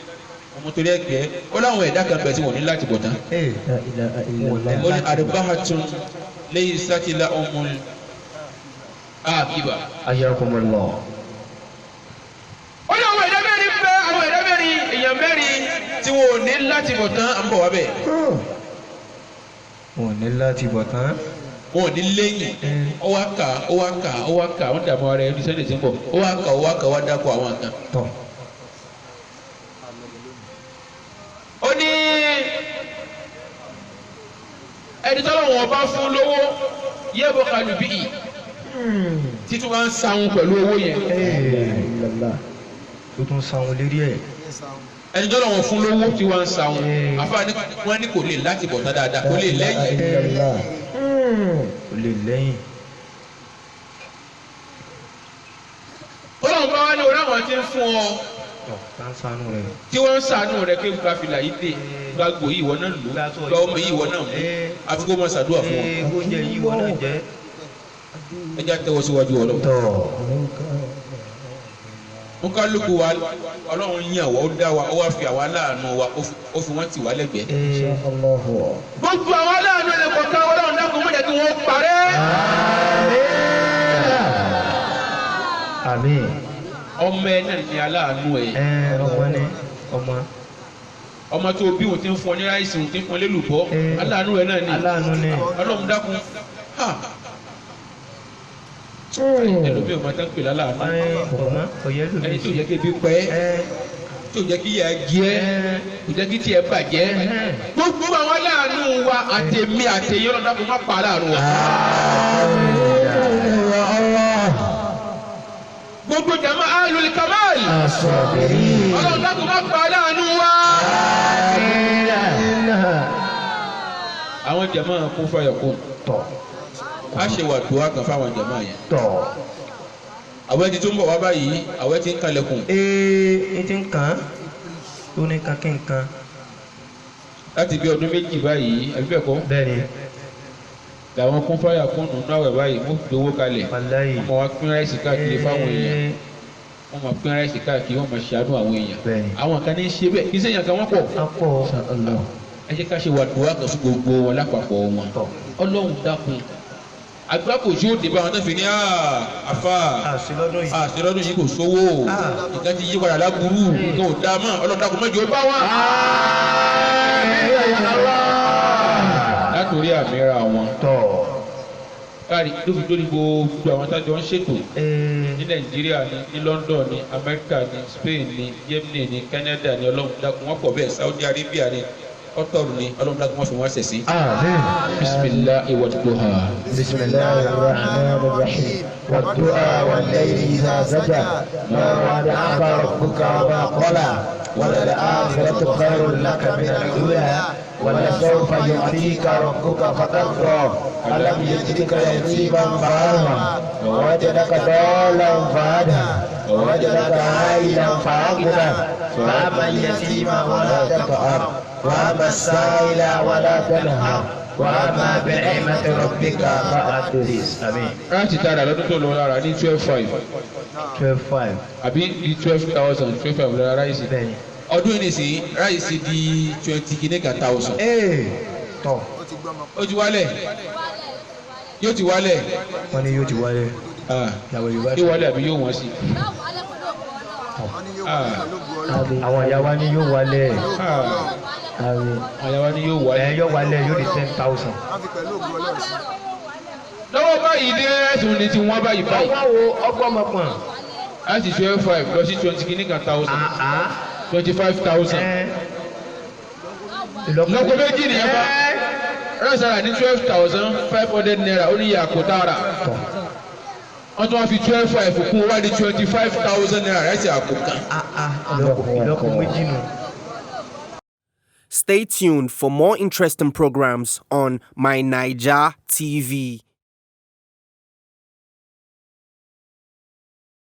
Ọmọ torí ẹgbẹ́ ó láwọn ẹ̀dá kan bẹ tí wọ́n ní láti bọ̀ tán. Ee. La ilaha illallah. Ó ní arba'atun laysat lahumul aqiba. Ayakumullah. Ó ní àwọn ẹ̀dá mẹ́rin bẹ àwọn ẹ̀dá mẹ́rin èèyàn mẹ́rin tí wọn ò ní láti bọ̀ tán à ń bọ̀ wá bẹ̀. Wọ́n ní láti bọ̀ tán. Wọn ò ní lẹ́yìn. Ó wá kà ó wá kà ó wá kà wọ́n dààmú ara ẹni sẹ́ni tí ń bọ̀. Ó wá kà ó wá kà ó wá dákọ̀ àwọn kan. Tọ́. Ó ní ẹni tọ́lọ́ wọn bá fún lówó yẹ́bọ̀ kàlùbí títún wá ń sanwó pẹ̀lú owó yẹn. Ee. Ó tún sanwó lérí ẹ̀. Ẹni tọ́lọ́ wọn fún lówó tí wọ́n ń sanwó. Àfáàní wọn ní kò lè láti bọ̀ tán dáadáa kò lè lẹ́yìn. Kò lè lẹ́yìn. Tọ́lọ́ bá wá ní orí àwọn tí ń fún ọ Tọ́ tá ń ṣàánú rẹ̀. tí wọ́n ń sànú rẹ̀ pé gba fìlà yìí dé gba gbò yìí ìwọ náà lò gba ọmọ yìí ìwọ náà mú àfi kó máa ṣàdúrà fún wọn. Ee oúnjẹ yìí wọ́n náà jẹ́. Ẹ jẹ́ àtẹwọ́ síwájú Ọlọ́run. Tọ́. Nkálukú wa Ọlọ́run yàn wá ó dá wa ó wá fi àwa láàánú wa ó fi wọ́n tì wá lẹ́gbẹ̀ẹ́. Ee. Gbogbo àwọn aláàánú ẹni kọ̀ọ̀kan Ọlọ́run dákun má jẹ́ kí wọ́n parẹ́. Àmín. Ọmọ ẹ náà ni aláàánú ẹ. Ẹ ọmọ ni ọmọ. Ọmọ tó bí òun ti ń fún ọ ní ráìsì òun ti ń fún ọ lélùbọ́ aláàánú ẹ náà ni. Aláàánú ni. Ọlọ́run dákun ha ẹlòmíì ọmọ tán pè láláàánú Ẹ ọmọ ọ̀yẹ́ lómi. ẹni tó yẹ kébi pẹ́ Ẹ Tí ò jẹ́ kí ìyà jẹ ẹ́, kò jẹ́ kí tiẹ̀ bàjẹ́. Gbogbo àwọn aláàánú wa, àtẹ̀mí àtẹ̀yìn, ọlọ́dà kò má pa aláàánú wa. Gbogbo jama alul kamal, ọlọ́run dákun má pa aláàánú wa. Àwọn jama kún fàyà kún. A ṣe wà dùwà kan fáwọn jama yẹn. Àwọn ẹni tó ń bọ̀ wá báyìí, àwọn ti ń kalẹ̀kùn. Ee, ti ń kàn án ó ní kan kí n kan. Láti bí ọdún 2 báyìí, àbí bẹ́ẹ̀ kọ́? Bẹ́ẹ̀ni. Làwọn kún fáyà kún nù náwẹ̀ báyìí, wọ́n fi owó kalẹ̀. Wàláyé. Wọ́n máa wá pín ráìsì káàkiri fáwọn èèyàn, wọ́n máa pín ráìsì káàkiri, wọ́n máa ṣàánú àwọn èèyàn. Bẹ́ẹ̀ni. Àwọn kan ní í ṣe bẹ́ẹ̀, kì í ṣèyàn kan, wọ́n pọ̀. Akọ. Ẹ jẹ́ ká ṣe wàdùwà kan fún gbogbo wọn lápapọ̀ wọn. Ọlọ́run dákun, àgbákò tí ó dé bá wọn tó fi ní àfa Àṣìlọ́dún yìí. Àṣìlọ́dún yìí kò sówó, nǹkan ti yí padà láburú, nǹkan ò dáa mọ́, Ọlọ́run dákun mọ́jọ́ ó bá wọn. Látòrí àmìra wọn káàrí ló fi dórí gbogbo àwọn tájọ ń ṣètò ní Nàìjíríà ní ní London ní Amẹ́ríkà ní Spain ní Germany ní Canada ní, Ọlọ́run dákun, wọ́n pọ̀ bẹ́ẹ̀, Saudi Arabia ní, Qatar ní, Ọlọ́run dákun, wọ́n fi wọ́n ṣẹ̀sín. Àmín. Bisimilahi wa duha. بسم الله الرحمن الرحيم. والضحى والليل إذا سجى، ما ودعك ربك وما قلى، وللآخرة خير لك من الأولى، ولسوف يعطيك ربك فترضى، ألم يجدك يتيما فآوى، ووجدك ضالا فهدى، ووجدك عائلا فأغنى، فأما اليتيم ولا تقهر، وأما السائل ولا تنهر، وأما بنعمة ربك فحدث. آمين. Ráìsì tá a rà lọ́dún tó lọ lára ní 12,500. 12,500. Àbí di 12,000, 12,500 lọ́ra ráìsì. Bẹ́ẹ̀ni. Ọdún yìí nìsín, ráìsì di twenty kìíní kan thousand. Ee, tọ. Ó ti wálẹ̀, yóò ti wálẹ̀. Wọ́n ní yóò ti wálẹ̀. Ah, Ìyàwó Yorùbá. Yóò wálẹ̀ àbí yóò wọ́n sí? Àwọn ìyá wa ní yóò wálẹ̀. Àyàwó ni yóò wálẹ̀. Ẹ yóò wálẹ̀, yóò di 10,000. Lọ́wọ́ báyìí dé, ẹ̀sùn ní ti wọ́n báyìí báyìí. Ọgbọ́n wo ọgbọ́n ọmọkùnrin. Láti 12,500 lọ sí twenty kìíní kan thousand, 25,000. Lọ́kọ̀ méjì nìyẹn bá ráìsì ara ní ₦12,500, ó ní iye àpò tá a rà. Wọ́n tún wá fi 12,500 kún, wá di ₦25,000 ráìsì àpò kan. Ìlọ́po méjì nù. Stay tuned for more interesting programs on My Naija TV.